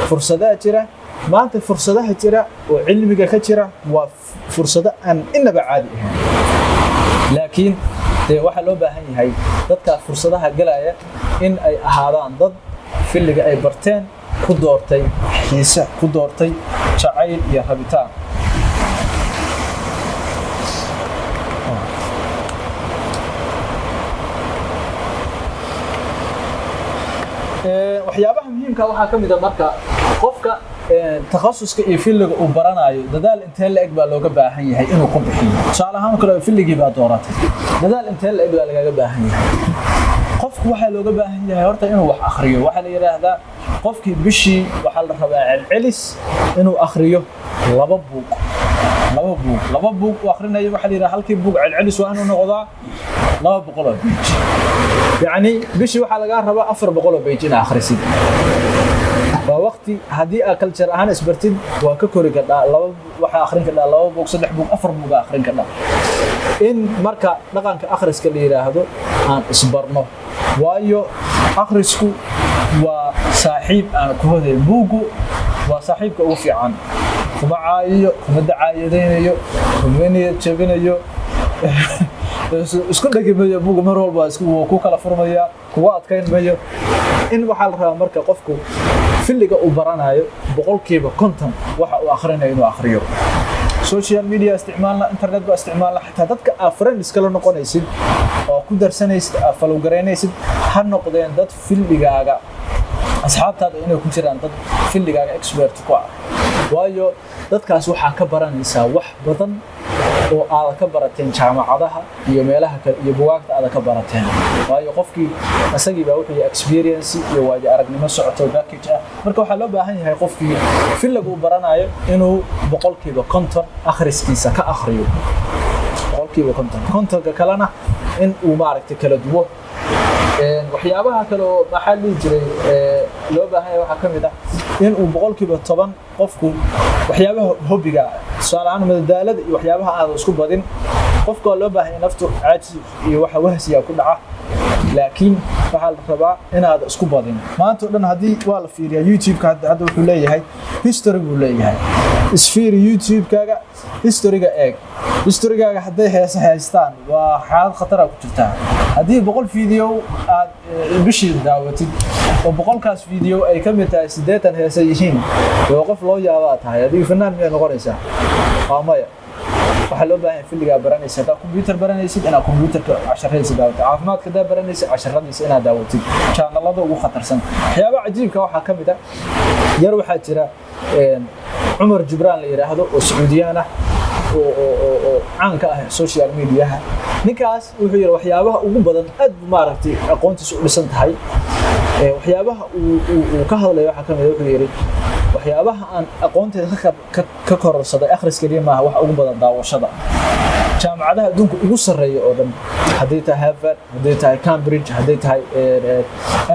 fursadaha jira. Maanta fursadaha jira oo cilmiga ka jira waa fursado aan inaba caadi ahayn, laakiin dee waxaa loo baahan yahay dadkaas fursadaha galaya in ay ahaadaan dad fieldiga ay barteen ku doortay xiise, ku doortay jacayl iyo rabitaan. Waxyaabaha muhiimka waxaa ka mid a, marka qofka takhasuska iyo fieldiga uu baranayo, dadaal intee la eg baa looga baahan yahay inuu ku bixiyo? Tusaale ahaan kale, fieldigii baa dooratay, dadaal intee la eg baa lagaga baahan yahay? Qofku waxaa looga baahan yahay horta inuu wax akhriyo. Waxaa la yidhaahdaa qofkii bishii waxaa la rabaa celcelis inuu akhriyo laba buug. Laba buug uu akhrinayo, waxaa la yidhaha halkii buug celcelis waa inuu noqdaa 200 oo page. Yacni bishii waxaa lagaa rabaa 400 oo page inaad akhrisid. Waa waqti haddii aad culture ahaan isbartid waa ka kori kardhaa. Laba waxaa akhrin kardhaa laba buug, saddex buug, afar buug aa akhrin kardhaa. In marka dhaqanka akhriska la yidhaahdo aan isbarno, waayo akhrisku waa saaxiib aan ku hoday. Buuggu waa saaxiibka ugu fiican, kuma caayiyo, kuma dacaayadaynayo, kuma niyad jabinayo, isku dhegi mayo. Buugga mar walba wuu ku kala furmaya, kugu adkayn mayo. In waxaa la rabaa marka qofku fieldiga uu baranayo 50% waxa uu akhrinayo inuu akhriyo. Social media isticmaalna, internet baa isticmaalna, xataa dadka aad friends kala noqonaysid oo ku darsanaysid, aad follow garaynaysid, ha noqdeen dad fieldigaaga, asxaabtaada inay ku jiraan dad fieldigaaga expert ku ah, waayo dadkaas waxaa ka baranaysaa wax badan oo aada ka barateen jaamacadaha iyo meelaha kale iyo bugaagta aada ka barateen, waayo qofkii isagii baa wuxuu yahay experience iyo waayo aragnimo socoto package ah. Marka waxaa loo baahan yahay qofkii fieldiga uu baranayo inuu 50% akhriskiisa ka akhriyo, 50%, 50-ka kalena in uu maaragtay kala duwo. Waxyaabaha kale oo maxaa la dhihi jiray loo baahan yahay waxaa ka mid ah in uu 10% qofku waxyaabaha hobbyga, tusaale ahaan madadaalada iyo waxyaabaha aada isku badin. Qofka waa loo baahan yahay, naftu caajis iyo waxa wahsiya ku dhaca, laakiin waxaa la rabaa inaad isku badin maanta o dhan. Haddii waa la fiiriyaa YouTube-ka hadda wuxuu leeyahay history buu leeyahay. Isfiiri YouTube-kaaga, historyga eeg. Historygaaga hadday heese haystaan, waa xaalad khatara ku jirtaa. Haddii 100 video aad bishii daawatid oo 100-kaas video ay ka mid tahay 80 heese yihiin, waa qof loo yaabaa tahay. Adiga fanaan miyay noqonaysaa? Waa maya. Waxaa loo baahan yahay fieldigaa baranaysa, haddaa computer baranaysid, inaad computerka casharadiisa daawatid. Caafimaadka haddaa baranaysid, casharadiisa inaad daawatid, channelada ugu khatarsan. Waxyaabaha cajiibka waxaa ka mid ah, yar waxaa jira Cumar Jibraan la yidhaahdo oo Sacuudiyaan ah oo caan ka ah social mediaha. Ninkaas wuxuu yidhi waxyaabaha ugu badan aad bu maaragtay aqoontiisu u dhisan tahay. Waxyaabaha uu ka hadlayo waxaa ka mid ah, wuxuu yidhi waxyaabaha aan aqoonteeda ka kororsaday akhris keliya maaha, waxa ugu badan daawashada. Jaamacadaha adduunka ugu sarreeya oo dhan, hadday tahay Harvard, hadday tahay Cambridge, hadday tahay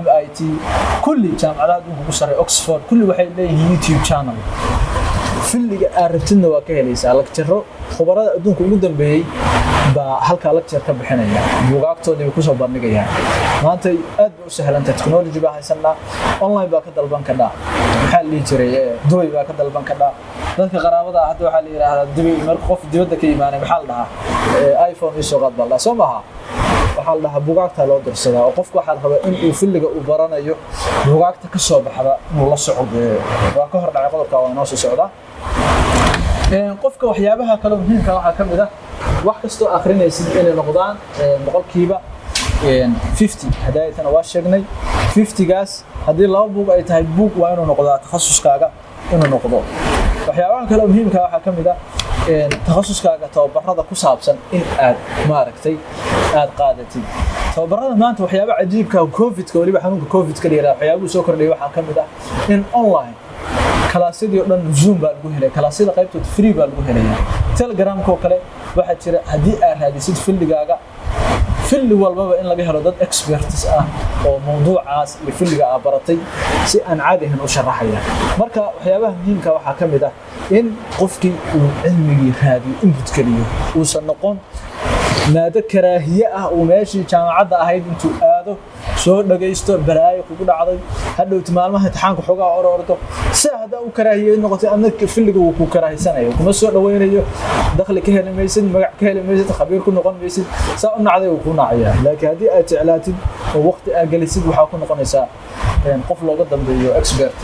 MIT, kulli jaamacadaha adduunka ugu sarreeya, Oxford, kulli waxay leeyihiin YouTube channel. Fieldiga aad rabtidna waa ka helaysaa lecturero. Khubarada adduunka ugu dambeeyey baa halkaa lecture ka bixinaya, buugaagtoodii bay kusoo bandhigayaan. Maanta aad bay u sahlantahay, technology baa haysanaa, online baa ka dalban kadhaa. Maxaa la dhihi jiray, Dubay baa ka dalban kadhaa. Dadka qaraabada ah hadda waxaa la yidhaahdaa Dubay, marka qof dibadda ka imaanay maxaa la dhahaa? iPhone ii soo qaad baa la dhahaa, soo maaha? Waxaa la dhahaa bugaagta loo dirsadaa, oo qofku waxaa la rabaa in uu fieldiga uu baranayo bugaagta ka soo baxda inuu la socdo. Waa ka hor dhacay qodobka, waa inoo soo socdaa. Qofka waxyaabaha kale muhiimka waxaa ka mid ah wax kastoo akhrinaysid inay noqdaan 50%. Hadaayatana waa sheegnay 50gaas. Haddii laba buug ay tahay, buug waa inuu noqdaa takhasuskaaga inuu noqdo. Waxyaabaha kale oo muhiimka waxaa ka mid ah takhasuskaaga tababarada ku saabsan in aad maaragtay aad qaadatid tababarada. Maanta waxyaaba cajiibka, Covidka, weliba xanuunka Covidka la yidhaha, waxyaabuhu soo kordhayay waxaa ka mid ah in online classyadii oo dhan Zoom baa lagu helaya, classyada qaybtood free baa lagu helaya. Telegramka oo kale waxaa jira, haddii aad raadisid fieldigaaga, field walbaba in laga helo dad experts ah oo mawduucaas iyo fieldiga aa baratay si aan caadi ahayn u sharaxaya. Marka waxyaabaha muhiimka waxaa ka mid ah in qofkii uu cilmigii raadiyo, input geliyo, uusan noqon maado karaahiye ah uu meeshii jaamacadda ahayd intuu aado soo dhagaysto, balaayo kugu dhacday, hadhowti maalmaha imtixaanka xoogaa or ordo. Si haddaa u karaahiye noqotay, adna fieldiga wuu ku karaahisanayo, kuma soo dhawaynayo, dakhli ka heli maysid, magac ka heli maysid, khabiir ku noqon maysid. Saa u nacday wuu ku nacaya. Laakiin haddii aad jeclaatid oo waqti aad gelisid, waxaa ku noqonaysaa qof looga dambeeyo, expert.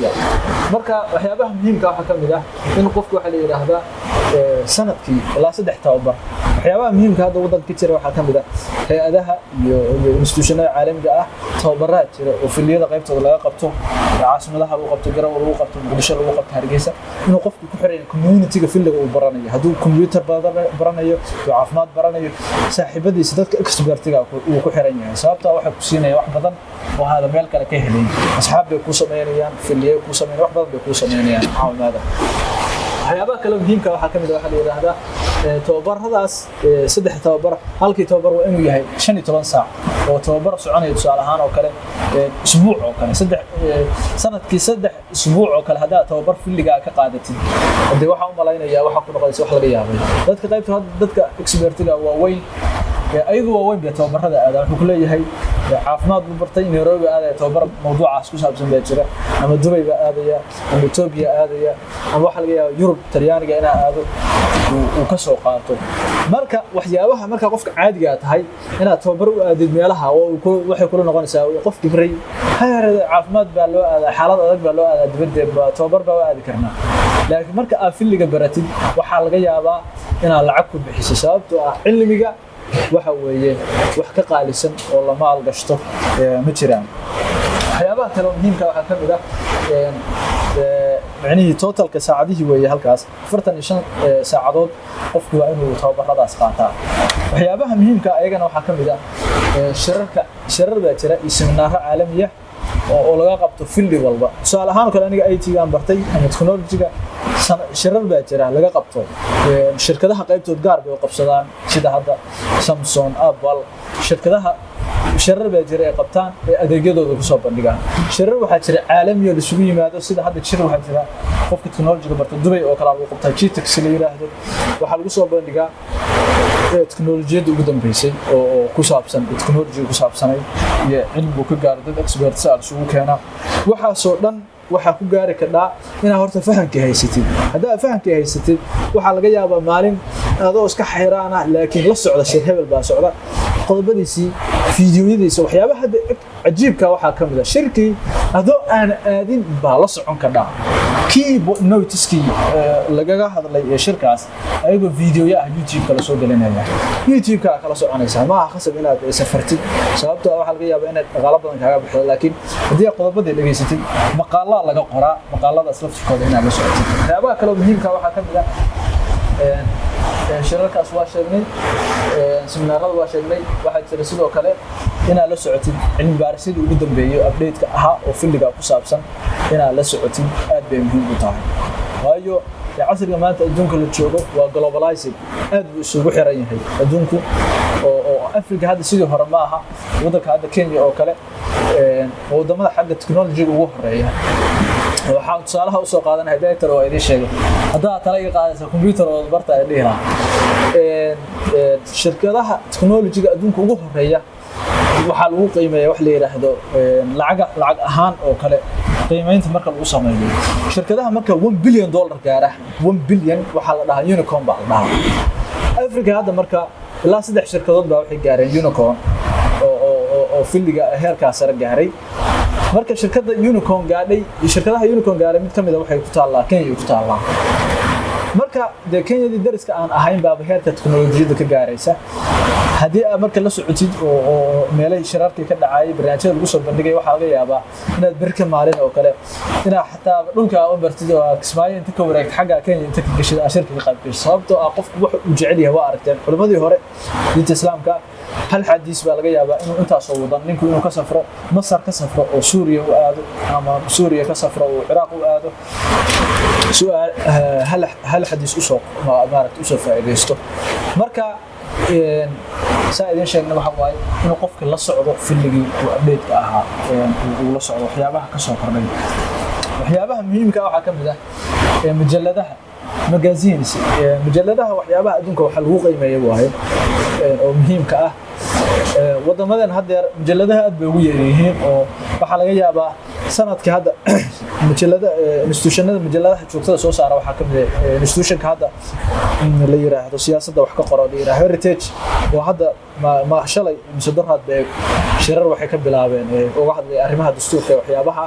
Marka waxyaabaha muhiimka waxaa ka mid ah in qofku, waxaa la yidhaahdaa, sanadkii ilaa saddex tababar. Waxyaabaha muhiimka hadda waddanka ka jira waxaa ka mid ah hay-adaha iyo institutionada caalamiga ah tababaraa jira oo fieldiyada qaybtooda laga qabto, caasimadaha lagu qabto, Garowe lagu qabto, Muqdisho lagu qabto, Hargeysa. Inuu qofku ku xiran yahay community-ga fieldiga uu baranayo, hadduu computer baranayo, hadduu caafimaad baranayo, saaxiibadiisa dadka expertiga uu ku xiran yahay, sababtaa waxay ku siinayaan wax badan oo hada meel kale ka helayn. Asxaab bay kuu samaynayaan, fieldiye kuu samaynayaan, wax badan bay kuu samaynayaan caawimaada. Waxyaabaha kale muhiimka waxaa ka mid ah, waxaa la yidhaahdaa, tababaradaas saddex tababar, halkii tababar waa inuu yahay 15 saac oo tababar soconaya. Tusaale ahaan oo kale isbuuc oo kale, saddex sanadkii 3 isbuuc oo kale haddaad tababar fieldigaa ka qaadatid, hadee waxaa u malaynayaa waxaa ku noqonaysa wax laga yaabay. Dadka qaybta hadda dadka expertiga waaweyn, ayagu waaweyn bay tababarada aadaan. Wuxuu ku leeyahay caafimaad buu bartay, Nairobi aadaya, tababar mawduucaas ku saabsan baa jira, ama Dubay baa aadaya, ama Ethiopia aadaya, ama waxaa laga yaabaa Yurub, Talyaaniga inaa aado uu ka soo qaato. Marka waxyaabaha markaa qofka caadigaa tahay inaad tababar u aadid meelaha waxay kula noqonaysaa qof gibray hayar. Caafimaad baa loo aadaa, xaalad adag baa loo aadaa dibadda, tababar baa u aadi karnaa. Laakiin marka aad fieldiga baratid, waxaa laga yaabaa inaad lacag ku bixiso, sababtoo ah cilmiga waxa weeye wax ka qaalisan oo la maal gashto ma jiraan. Waxyaabaha kale oo muhiimka waxaa ka mid ah micnihii totalka saacadihii weeye halkaas 45 saacadood qofku waa inuu tababaradaas qaataa. Waxyaabaha muhiimka ayagana waxaa ka mid ah shirarka. Shirar baa jira iyo seminaaro caalamiya oo laga qabto field walba. Tusaale ahaan oo kale, aniga IT-gaan bartay ama technology-ga, shirar baa jira laga qabto. Shirkadaha qaybtood gaar bay u qabsadaan, sida hadda Samsung, Apple. Shirkadaha shirar baa jira ay qabtaan ee adeegyadooda kusoo bandhigaan. Shirar waxaa jira caalami oo laisugu yimaado, sida hadda shir waxaa jira qofka technology-ga barta Dubay oo kale lagu qabtaa, GITEX la yiraahdo. Waxaa lagu soo bandhigaa teknolojiyadda ugu dambeysay oo ku saabsan technology ku saabsanay iyo cilmigu ka gaaro, dad experts ah isugu keenaa. Waxaasoo dhan waxaa ku gaari kardhaa inaad horta fahamkii haysatid. Haddaad fahamkii haysatid, waxaa laga yaabaa maalin adoo iska xayraana laakiin la socda shir hebel baa socda, qodobadiisii, fiidiyoyadiisa. Waxyaabaha hadda cajiibka waxaa ka mid ah shirkii adoo aan aadin baa la socon kardhaa key noteskii lagaga hadlay ee shirkaas, ayagoo videoya ah YouTube kala soo gelinaya, YouTube-ka kala soconaysaa. Maaha khasab inaad safartid, sababtoo ah waxaa laga yaabaa inaad dhaqaalo badan kaaga baxdo. Laakiin haddii aad qodobadii dhegaysatid, maqaalaa laga qoraa, maqaaladaas laftirkooda inaad la socotid. Waxyaabaha kale oo muhiimka waxaa ka mid ah shirarkaas waa sheegnay, seminaarada waa sheegnay. Waxaa jira sidoo kale inaad la socotid cilmi baarisyadii ugu dambeeyey, update-ka ahaa oo fieldiga ku saabsan inaad la socotid aad bay muhiim u tahay, waayo casriga maanta adduunka la joogo waa globalizing, aad buu isugu xiran yahay adduunku oo Africa hadda sidii hore ma aha. Waddanka hadda Kenya oo kale oo waddamada xagga technology-ga ugu horeeya. Waxaan tusaalaha usoo qaadanaya director oo idiin sheegay, haddaad tala iga qaadaysa computer oo barta ay dhihi lahaa. Shirkadaha technology-ga adduunka ugu horeeya waxaa lagu qiimeeya wax la yidhaahdo lacag, lacag ahaan oo kale qiimeynta marka lagu sameeyo shirkadaha marka $1 billion gaara, 1 billion waxaa la dhahaa unicorn baa la dhahaa. Africa hadda marka ilaa saddex shirkadood baa waxay gaareen unicorn. oo fieldiga heerkaa sare gaaray. Marka shirkadda unicorn gaadhay iyo shirkadaha unicorn gaaray mid ka mid a waxay ku taallaa Kenya ku taallaa. Marka dee Kenyadii dariska aan ahayn baaba heerka teknolojiyadda ka gaaraysa. Haddii aad marka la socotid oo meelahii shirarkii ka dhacayay, barnaamijyada lagu soo bandhigay, waxaa laga yaabaa inaad beri ka maalin oo kale inaad xataa dhulka u bartid oo aad Kismaayo inta ka wareegtid xagga Kenya inta ka geshid, aad shirka ka qayb gasho, sababtoo ah qofku waxa uu jecel yahay. Waa aragteen culimmadii hore diinta Islaamka, hal xadiis baa laga yaabaa inuu intaasoo wadan ninku inuu ka safro, Masar ka safro oo Suuriya u aado, ama Suuriya ka safro oo Ciraaq u aado, si hal xadiis usoo maaragta usoo faa'iidaysto. Marka saa idiin sheegna waxa waaye inuu qofka la socdo fieldigii uu update-ka ahaa, uu la socdo waxyaabaha ka soo kordhay. Waxyaabaha muhiimka ah waxaa ka mid ah majaladaha, magazines, majaladaha. Waxyaabaha adduunka waxa lagu qiimeeya waaye oo muhiimka ah. Wadamadan haddeer majaladaha aad bay ugu yeeryihiin, oo waxaa laga yaabaa sanadka hadda majalada, institutionada majaladaha joogtada soo saara waxaa ka mid ah institutionka hadda la yiraahdo siyaasadda wax ka qoro, la yiraahdo Heritage, oo hadda ma shalay mise doraad bay shirar waxay ka bilaabeen uga hadlay arrimaha dastuurka ee waxyaabaha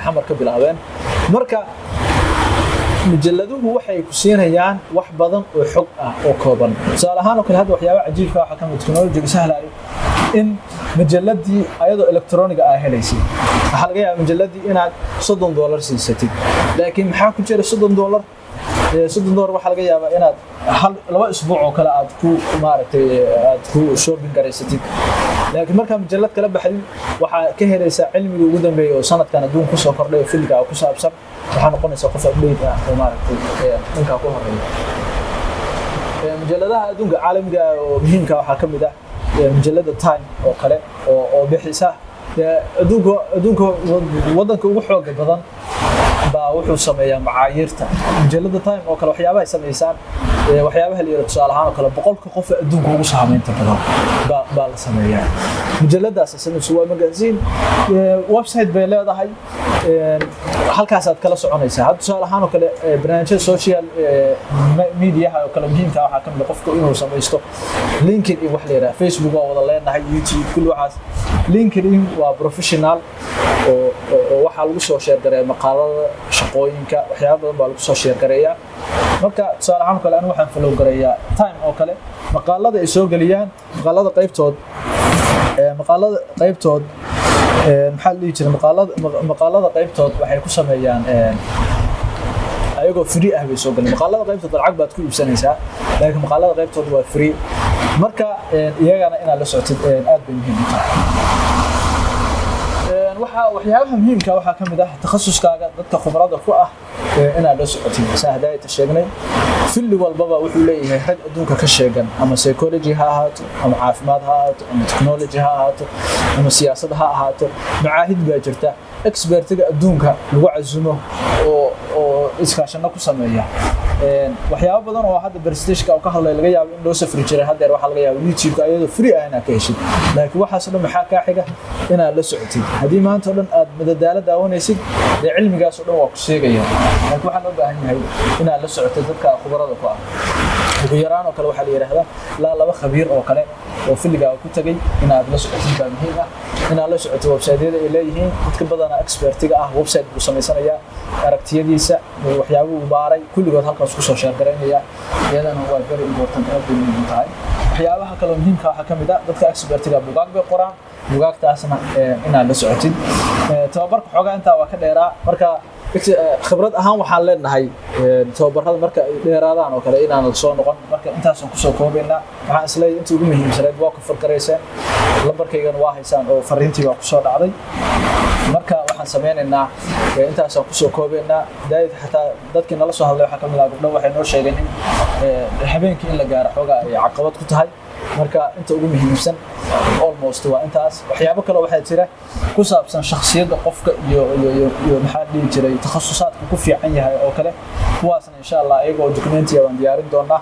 Xamar ka bilaabeen. Marka mujaladuhu waxay ku siinayaan wax badan oo xog ah oo kooban. Tusaale ahaan oo kale, hadda waxyaaba cajiibka waxaa ka mid technology sahlayo in majaladii ayadoo electroniga aa helaysid. Waxaa laga yaabaa majaladii inaad $30 siisatid, laakiin maxaa ku jira $30? $30 waxaa laga yaabaa inaad hal laba isbuuc oo kale aad ku maaragtay aad ku shopping garaysatid. Laakiin markaa majalad kala baxdid, waxaa ka helaysaa cilmiga ugu dambeeya oo sanadkan adduun kusoo kordhay oo fieldiga ku saabsan. Waxaa noqonaysaa qof update ah oo maaragtay dhankaa ku horeeya. Majaladaha adduunka caalamiga ah oo muhiimka waxaa ka mid ah majalada Time oo kale oo bixisa adduunka. Wadanka ugu xooga badan baa wuxuu sameeyaa macaayiirta majalada Time oo kale. Waxyaabaha ay samaysaan, waxyaabaha la yidhaha, tusaale ahaan oo kale, 100-ka qof ee adduunka ugu saameynta badan baa la sameeyaa. Majaladaas samayso waa magazine, website bay leedahay, halkaasaad kala soconaysaa. Hadda tusaale ahaan oo kale, barnaamijyada social mediaha oo kale muhiimka waxaa ka mid ah qofka inuu samaysto LinkedIn wax la yidhaha. Facebook waa wada leenahay, YouTube, kulli waxaas. LinkedIn waa professional oo waxaa lagu soo share gareeya maqaalada, shaqooyinka, waxyaaba badan baa lagu soo share gareeyaa. Marka tusaale ahaan oo kale, anigu waxaan follow gareeyaa Time oo kale, maqaalada ay soo geliyaan, maqaalada qaybtood maxaa la dhihi jiray, maqaalada qaybtood waxay ku sameeyaan ayagoo free ah bay soo galeen. Maqaalada qaybtood lacag baad ku iibsanaysaa, laakiin maqaalada qaybtood waa free. Marka iyagana inaad la socotid aad bay muhiim u tahay. Waxyaabaha muhiimka waxaa ka mid ah takhasuskaaga dadka khubarada ku ah inaad la socotid. Saa hadaayata sheegnay, field walbaba wuxuu leeyahay rag adduunka ka sheegan, ama psychology ha ahaato, ama caafimaad ha ahaato, ama technology ha ahaato, ama siyaasad ha ahaato. Macaahid baa jirta expertiga adduunka lagu casumo oo iskaashano ku sameeya waxyaabo badan oo hadda presentationka uu ka hadlay. Laga yaabo in loo safri jiray, haddeer waxaa laga yaaba YouTube-ka ayadoo free ah inaad ka heshid. Laakiin waxaas oo dhan maxaa kaa xiga? Inaad la socotid. Haddii maanta oo dhan aad madadaalo daawanaysid, dee cilmigaas oo dhan waa ku sheegaya. Laakiin waxaa loo baahan yahay inaad la socotid dadka khubarada ku ah. Ugu yaraan oo kale waxaa la yidhaahdaa ilaa laba khabiir oo kale oo fieldiga ku tagay inaad la socotid baa muhiim ah. Inaad la socotid website-yada ay leeyihiin dadka badanaa expertiga ah. Website buu samaysanayaa, aragtiyadiisa, waxyaabuu baaray, kulligood halkaas kusoo share garaynaya. Iyadana waa very important, aad bay muhiim u tahay. Waxyaabaha kaloo muhiimka waxaa ka mid ah dadka expertiga bugaag bay qoraan, bugaagtaasna inaad la socotid. Tababarka xoogaa intaa waa ka dheeraa. Marka khibrad ahaan waxaan leenahay tababarada marka ay dheeraadaan oo kale inaan soo noqon. Marka intaasaan kusoo koobaynaa. Waxaan isleeyahay intii ugu muhiimsanayd waa ku fargarayseen, lambarkaygana waa haysaan oo fariintii baa kusoo dhacday. Marka waxaan sameynaynaa intaasaan kusoo koobaynaa. Daayid xataa dadkii nala soo hadlay waxaa ka mid ah gabdho waxay noo sheegeen in habeenkii in la gaaro xoogaa ay caqabad ku tahay. Marka inta ugu muhiimsan almost waa intaas. Waxyaabo kale waxaa jira ku saabsan shakhsiyadda qofka iyo maxaa la dhihi jiray, takhasusaadka ku fiican yahay oo kale. Kuwaasna insha Allah iyagoo documentiya waan diyaarin doonaa,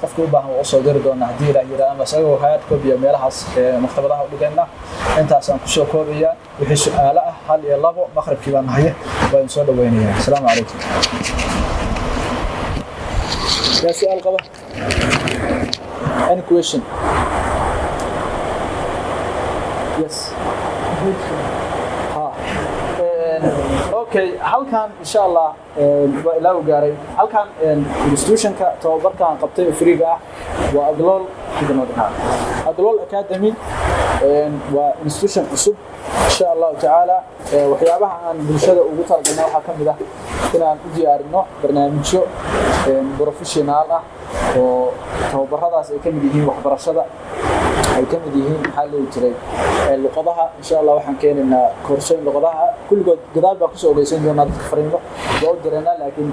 qofka u baahan waa usoo diri doonaa haddii Ilaah yiraahdo, ama isagoo hard copy meelahaas maktabadaha u dhigayna. Intaasaan kusoo koobayaa. Wixii su-aalo ah, hal iyo labo, maqribkii baan nahaye, waa idin soo dhaweynayaa. Asalaamu calaykum. Yaa su-aal qaba? Any question? Ha, okay, halkan insha Allah waa ilaa u gaaray halkan institutionka tababarkan qabtay oo free-ga ah waa Aglool. Aglool Academy waa institution cusub insha Allahu tacaala. Waxyaabaha aan bulshada ugu talagalnay waxaa ka mid ah inaan u diyaarino barnaamijyo professional ah, oo tababaradaas ay ka mid yihiin waxbarashada, ay ka mid yihiin, maxaa la dhihi jiray, luqadaha. Insha Allah waxaan keenaynaa koorsooyin luqadaha kulligood. Gadaal baan kusoo ogeysan doonaa, dadka fariimo waa u direynaa, laakiin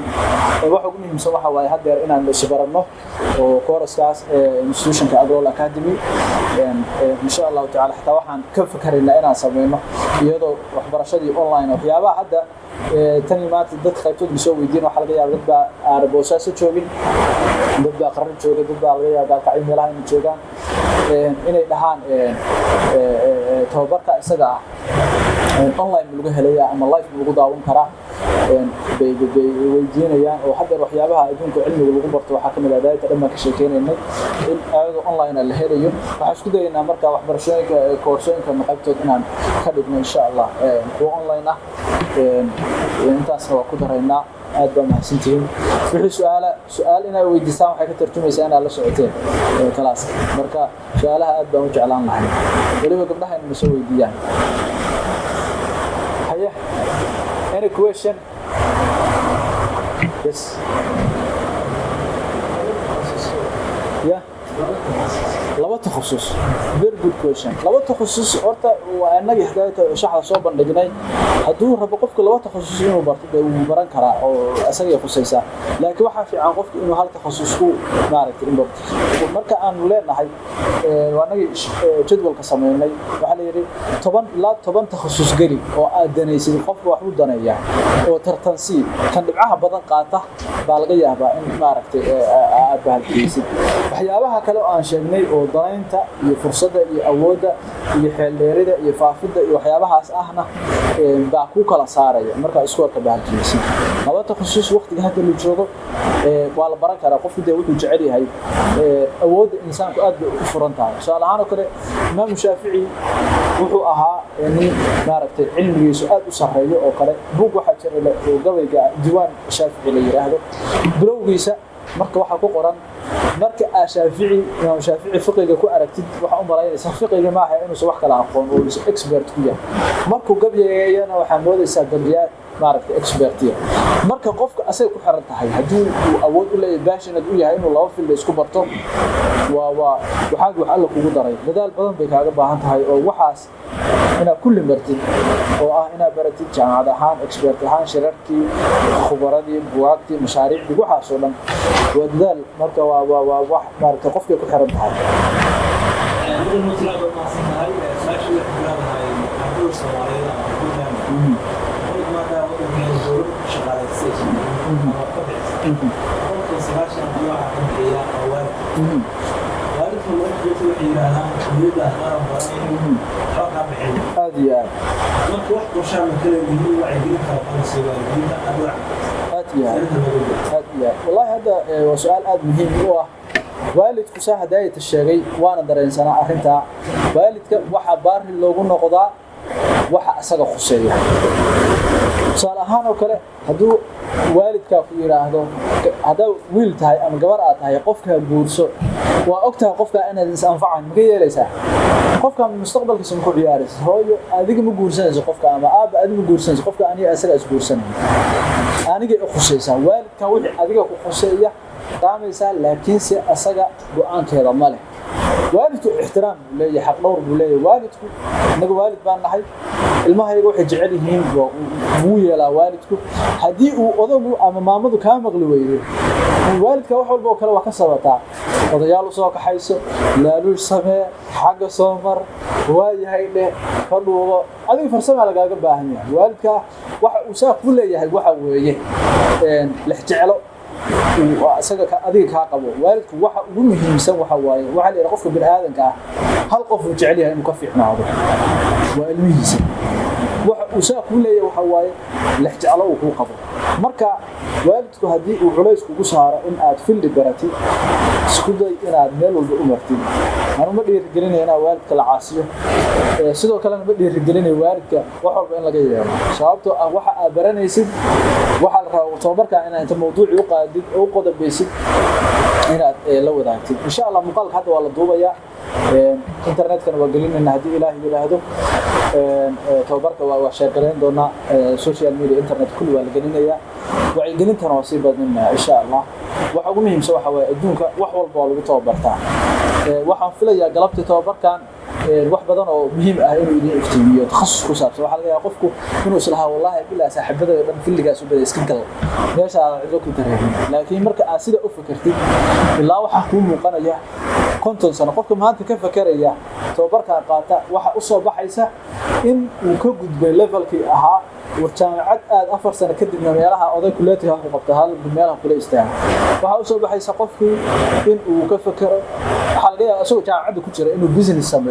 waxa ugu muhiimsan waxa waaye haddeer inaan isbaranno oo kooraskaas institutionka Aglool Academy insha Allahu tacala. Xataa waxaan ka fikaraynaa inaan sameyno iyadoo waxbarashadii online. Waxyaabaha hadda tan iyo maanta dadka qaybtood la soo weydiin, waxaa laga yaaba dad baa aana Boosaaso joogin, dad baa Qarar jooga, dad baa laga yaaba Gaalkacyo meelaha inay joogaan, inay dhahaan tababarka isaga ah online ma lagu helaya ama live ma lagu daawan karaa bay weydiinayaan. Oo haddeer waxyaabaha adduunka cilmiga lagu barto waxaa kamid ah daayta dhan baan ka sheekeynaynay in ayadoo online la helayo. Waxaan isku dayaynaa marka waxbarashooyinka, koorsooyinka qaybtood inaan ka dhigno insha Allah kuwo online ah. Intaasna waa ku daraynaa. Aad baa mahadsantihiin. Wixii su-aala, su-aal inaad weydiisaan waxay ka tarjumaysaa inaad la socoteen classka. Marka su-aalaha aad baan u jeclaan lahay, weliba gabdhaha inay soo weydiiyaan. Haye, any question? Yes, yeah, laba takhasus, very good question. Laba takhasus horta waa innagii hadaayta shaxda soo bandhignay. Hadduu rabo qofku laba takhasus inuu barto, dee wuu baran karaa oo isagay khusaysaa, laakiin waxaa fiican qofku inuu hal takhasus ku maaragtay in barto. Marka aanu leenahay, waa innagii jadwalka sameynay, waxaa la yidhi 10 ilaa 10 takhasus geli oo aad danaysid. Qofka wax u daneeya oo tartansii, kan dhibcaha badan qaata baa laga yaabaa in maaragtay aad bahalkiyeysid. Waxyaabaha kale oo aan sheegnay oo danaynta iyo fursadda iyo awoodda iyo xeeldheerida iyo faafidda iyo waxyaabahaas ahna baa ku kala saaraya markaa isku warka bahalkiyeysid. Laba takhasus waqtiga hadda la joogo waa la baran karaa. Qofku dee wuxuu jecel yahay, awoodda insaanku aad bay u furan tahay. Tusaale ahaan oo kale, Imaamu Shaafici wuxuu ahaa nin maaragtay cilmigiisu aad u sarreeyo oo kale. Buug waxaa jira oo gabayga Diiwaan Shaafici la yidhaahdo. Bilowgiisa marka waxaa ku qoran, marka aa Shaafici, Imaam Shaafici fiqiga ku aragtid, waxaa u malaynaysaa fiqiga maaha inuusan wax kala aqoon oo uusan expert ku yahay. Markuu gabyayana waxaa moodaysaa gabyaa maaragtay expertiya. Marka qofka asay ku xiran tahay, haddii uu awood u leeyahay, passionate u yahay inuu laba field isku barto, waa waxaag wax Alla kugu daray. Dadaal badan bay kaaga baahan tahay oo waxaas inaad kulli martid, oo ah inaad baratid jaamacad ahaan, expert ahaan, shirarkii, khubaradii, buwaagtii, mashaariicdii, waxaas oo dhan waa dadaal. Marka waa wax maaragtay qofkay ku xiran tahay. Mudan Mutla, baad mahadsan tahay. Su-aasha waxay ku leedahay ardayda Soomaaliyeed ama Puntland maadaama waddankeena dowlad shaqaalaysiisay ama ka bixisa, 90% waxaa ka bixiya waa waalid. Waalidka marka joogta waxay yidhaahdaan kuliyadda haddaanan baranayn waxba kaa bixin. Aad iyo aad. Marka wax qorshaa ma kala yihiin wacyigelin fara badan sii waalidiinta ardayda Aad iyo aad. saarinta looga jiro? Aad iyo aad. Wallahi hadda waa su-aal aad muhiim u ah. Waalidku saa hadaayata sheegay, waana dareensanaa arrintaa. Waalidka waxaa baari loogu noqdaa waxa isaga khuseeya. Tusaale ahaan oo kale, hadduu waalidkaa ku yidhaahdo, haddaa wiil tahay ama gabar aad tahay, qofkaa guurso, waa og tahay qofkaa inaad is anfacayn, maka yeelaysaa? Qofka mustaqbalkiisa ma ku ciyaaraysa? Hooyo, adiga ma guursanayso qofka, ama aabba, adiga ma guursanayso qofka, aniga isaga is guursanaya, anigay u khusaysaa. Waalidka wixii adiga ku khuseeya qaamaysaa, laakiinse asaga go-aankeeda ma leh. Waalidku ixtiraam buu leeyahay, xaq dhowr buu leeyahay waalidku. Innaga waalid baan nahay, ilmahayga waxay jecel yihiin wuu yeelaa waalidku. Haddii uu odagu ama maamadu kaa maqli weydo, waalidka wax walba oo kale waa ka sabataa. Odayaal usoo kaxayso, laaluush samee, xagga soo mar, waayahay dheh, ka dhuubo. Adiga farsamaa lagaaga baahan yahay. Waalidka waxa uu saa ku leeyahay waxa weeye lex jeclo uu isaga adiga kaa qabo. Waalidku waxa ugu muhiimsan waxa waaye, waxaa la yidhaha qofka bini aadanka ah hal qof uu jecel yahay inuu ka fiicnaado waa ilmihiisa. Waxa uu saa kuu leeyahay waxa waaye lex jeclo uu kuu qabo. Marka waalidku haddii uu culays kugu saaro in aad field baratid, isku day inaad meel walba u martid. Anu ma dhiirigelinayo inaad waalidka la caasiyo, sidoo kalena ma dhiirigelinayo waalidka wax walba in laga yeelo, sababtoo ah waxa aad baranaysid waxaa la rabaa tababarkan inaad inta mawduuci u qaadid oo u qodobaysid inaad la wadaagtid, insha Allah. Muuqaalka hadda waa la duubayaa, internetkana waa gelinayna haddii Ilaah yidhaahdo. Tababarka waa share garayn doonaa, social media, internet, kulli waa la gelinayaa. Wacyigelintana waa sii badinaynaa, insha Allah. Waxa ugu muhiimsan waxa waaye, adduunka wax walba waa lagu tababartaa. Waxaan filayaa galabtii tababarkan wax badan oo muhiim ah inuu idin iftiimiyo takhasus ku saabsan. Waxaa laga yaabaa qofku inuu islahaa, "Wallaahi bilaa, saaxiibada dhan fieldigaas u baday, iska gal," meesha aadan cidlo ku dareemin. Laakiin marka aad sida u fakertid, ilaa waxaa kuu muuqanaya 50 sano. Qofka maanta ka fakeraya tababarkan qaata, waxa u soo baxaysa in uu ka gudbay levelkii ahaa war jaamacad aad 4 sano kadibna meelaha oday kuleetiga ku qabta, hal meelaha kula istaaga. Waxaa usoo baxaysa qofkii in uu ka fekero, waxaa laga yaabaa isagoo jaamacadda ku jira inuu business sameeyo.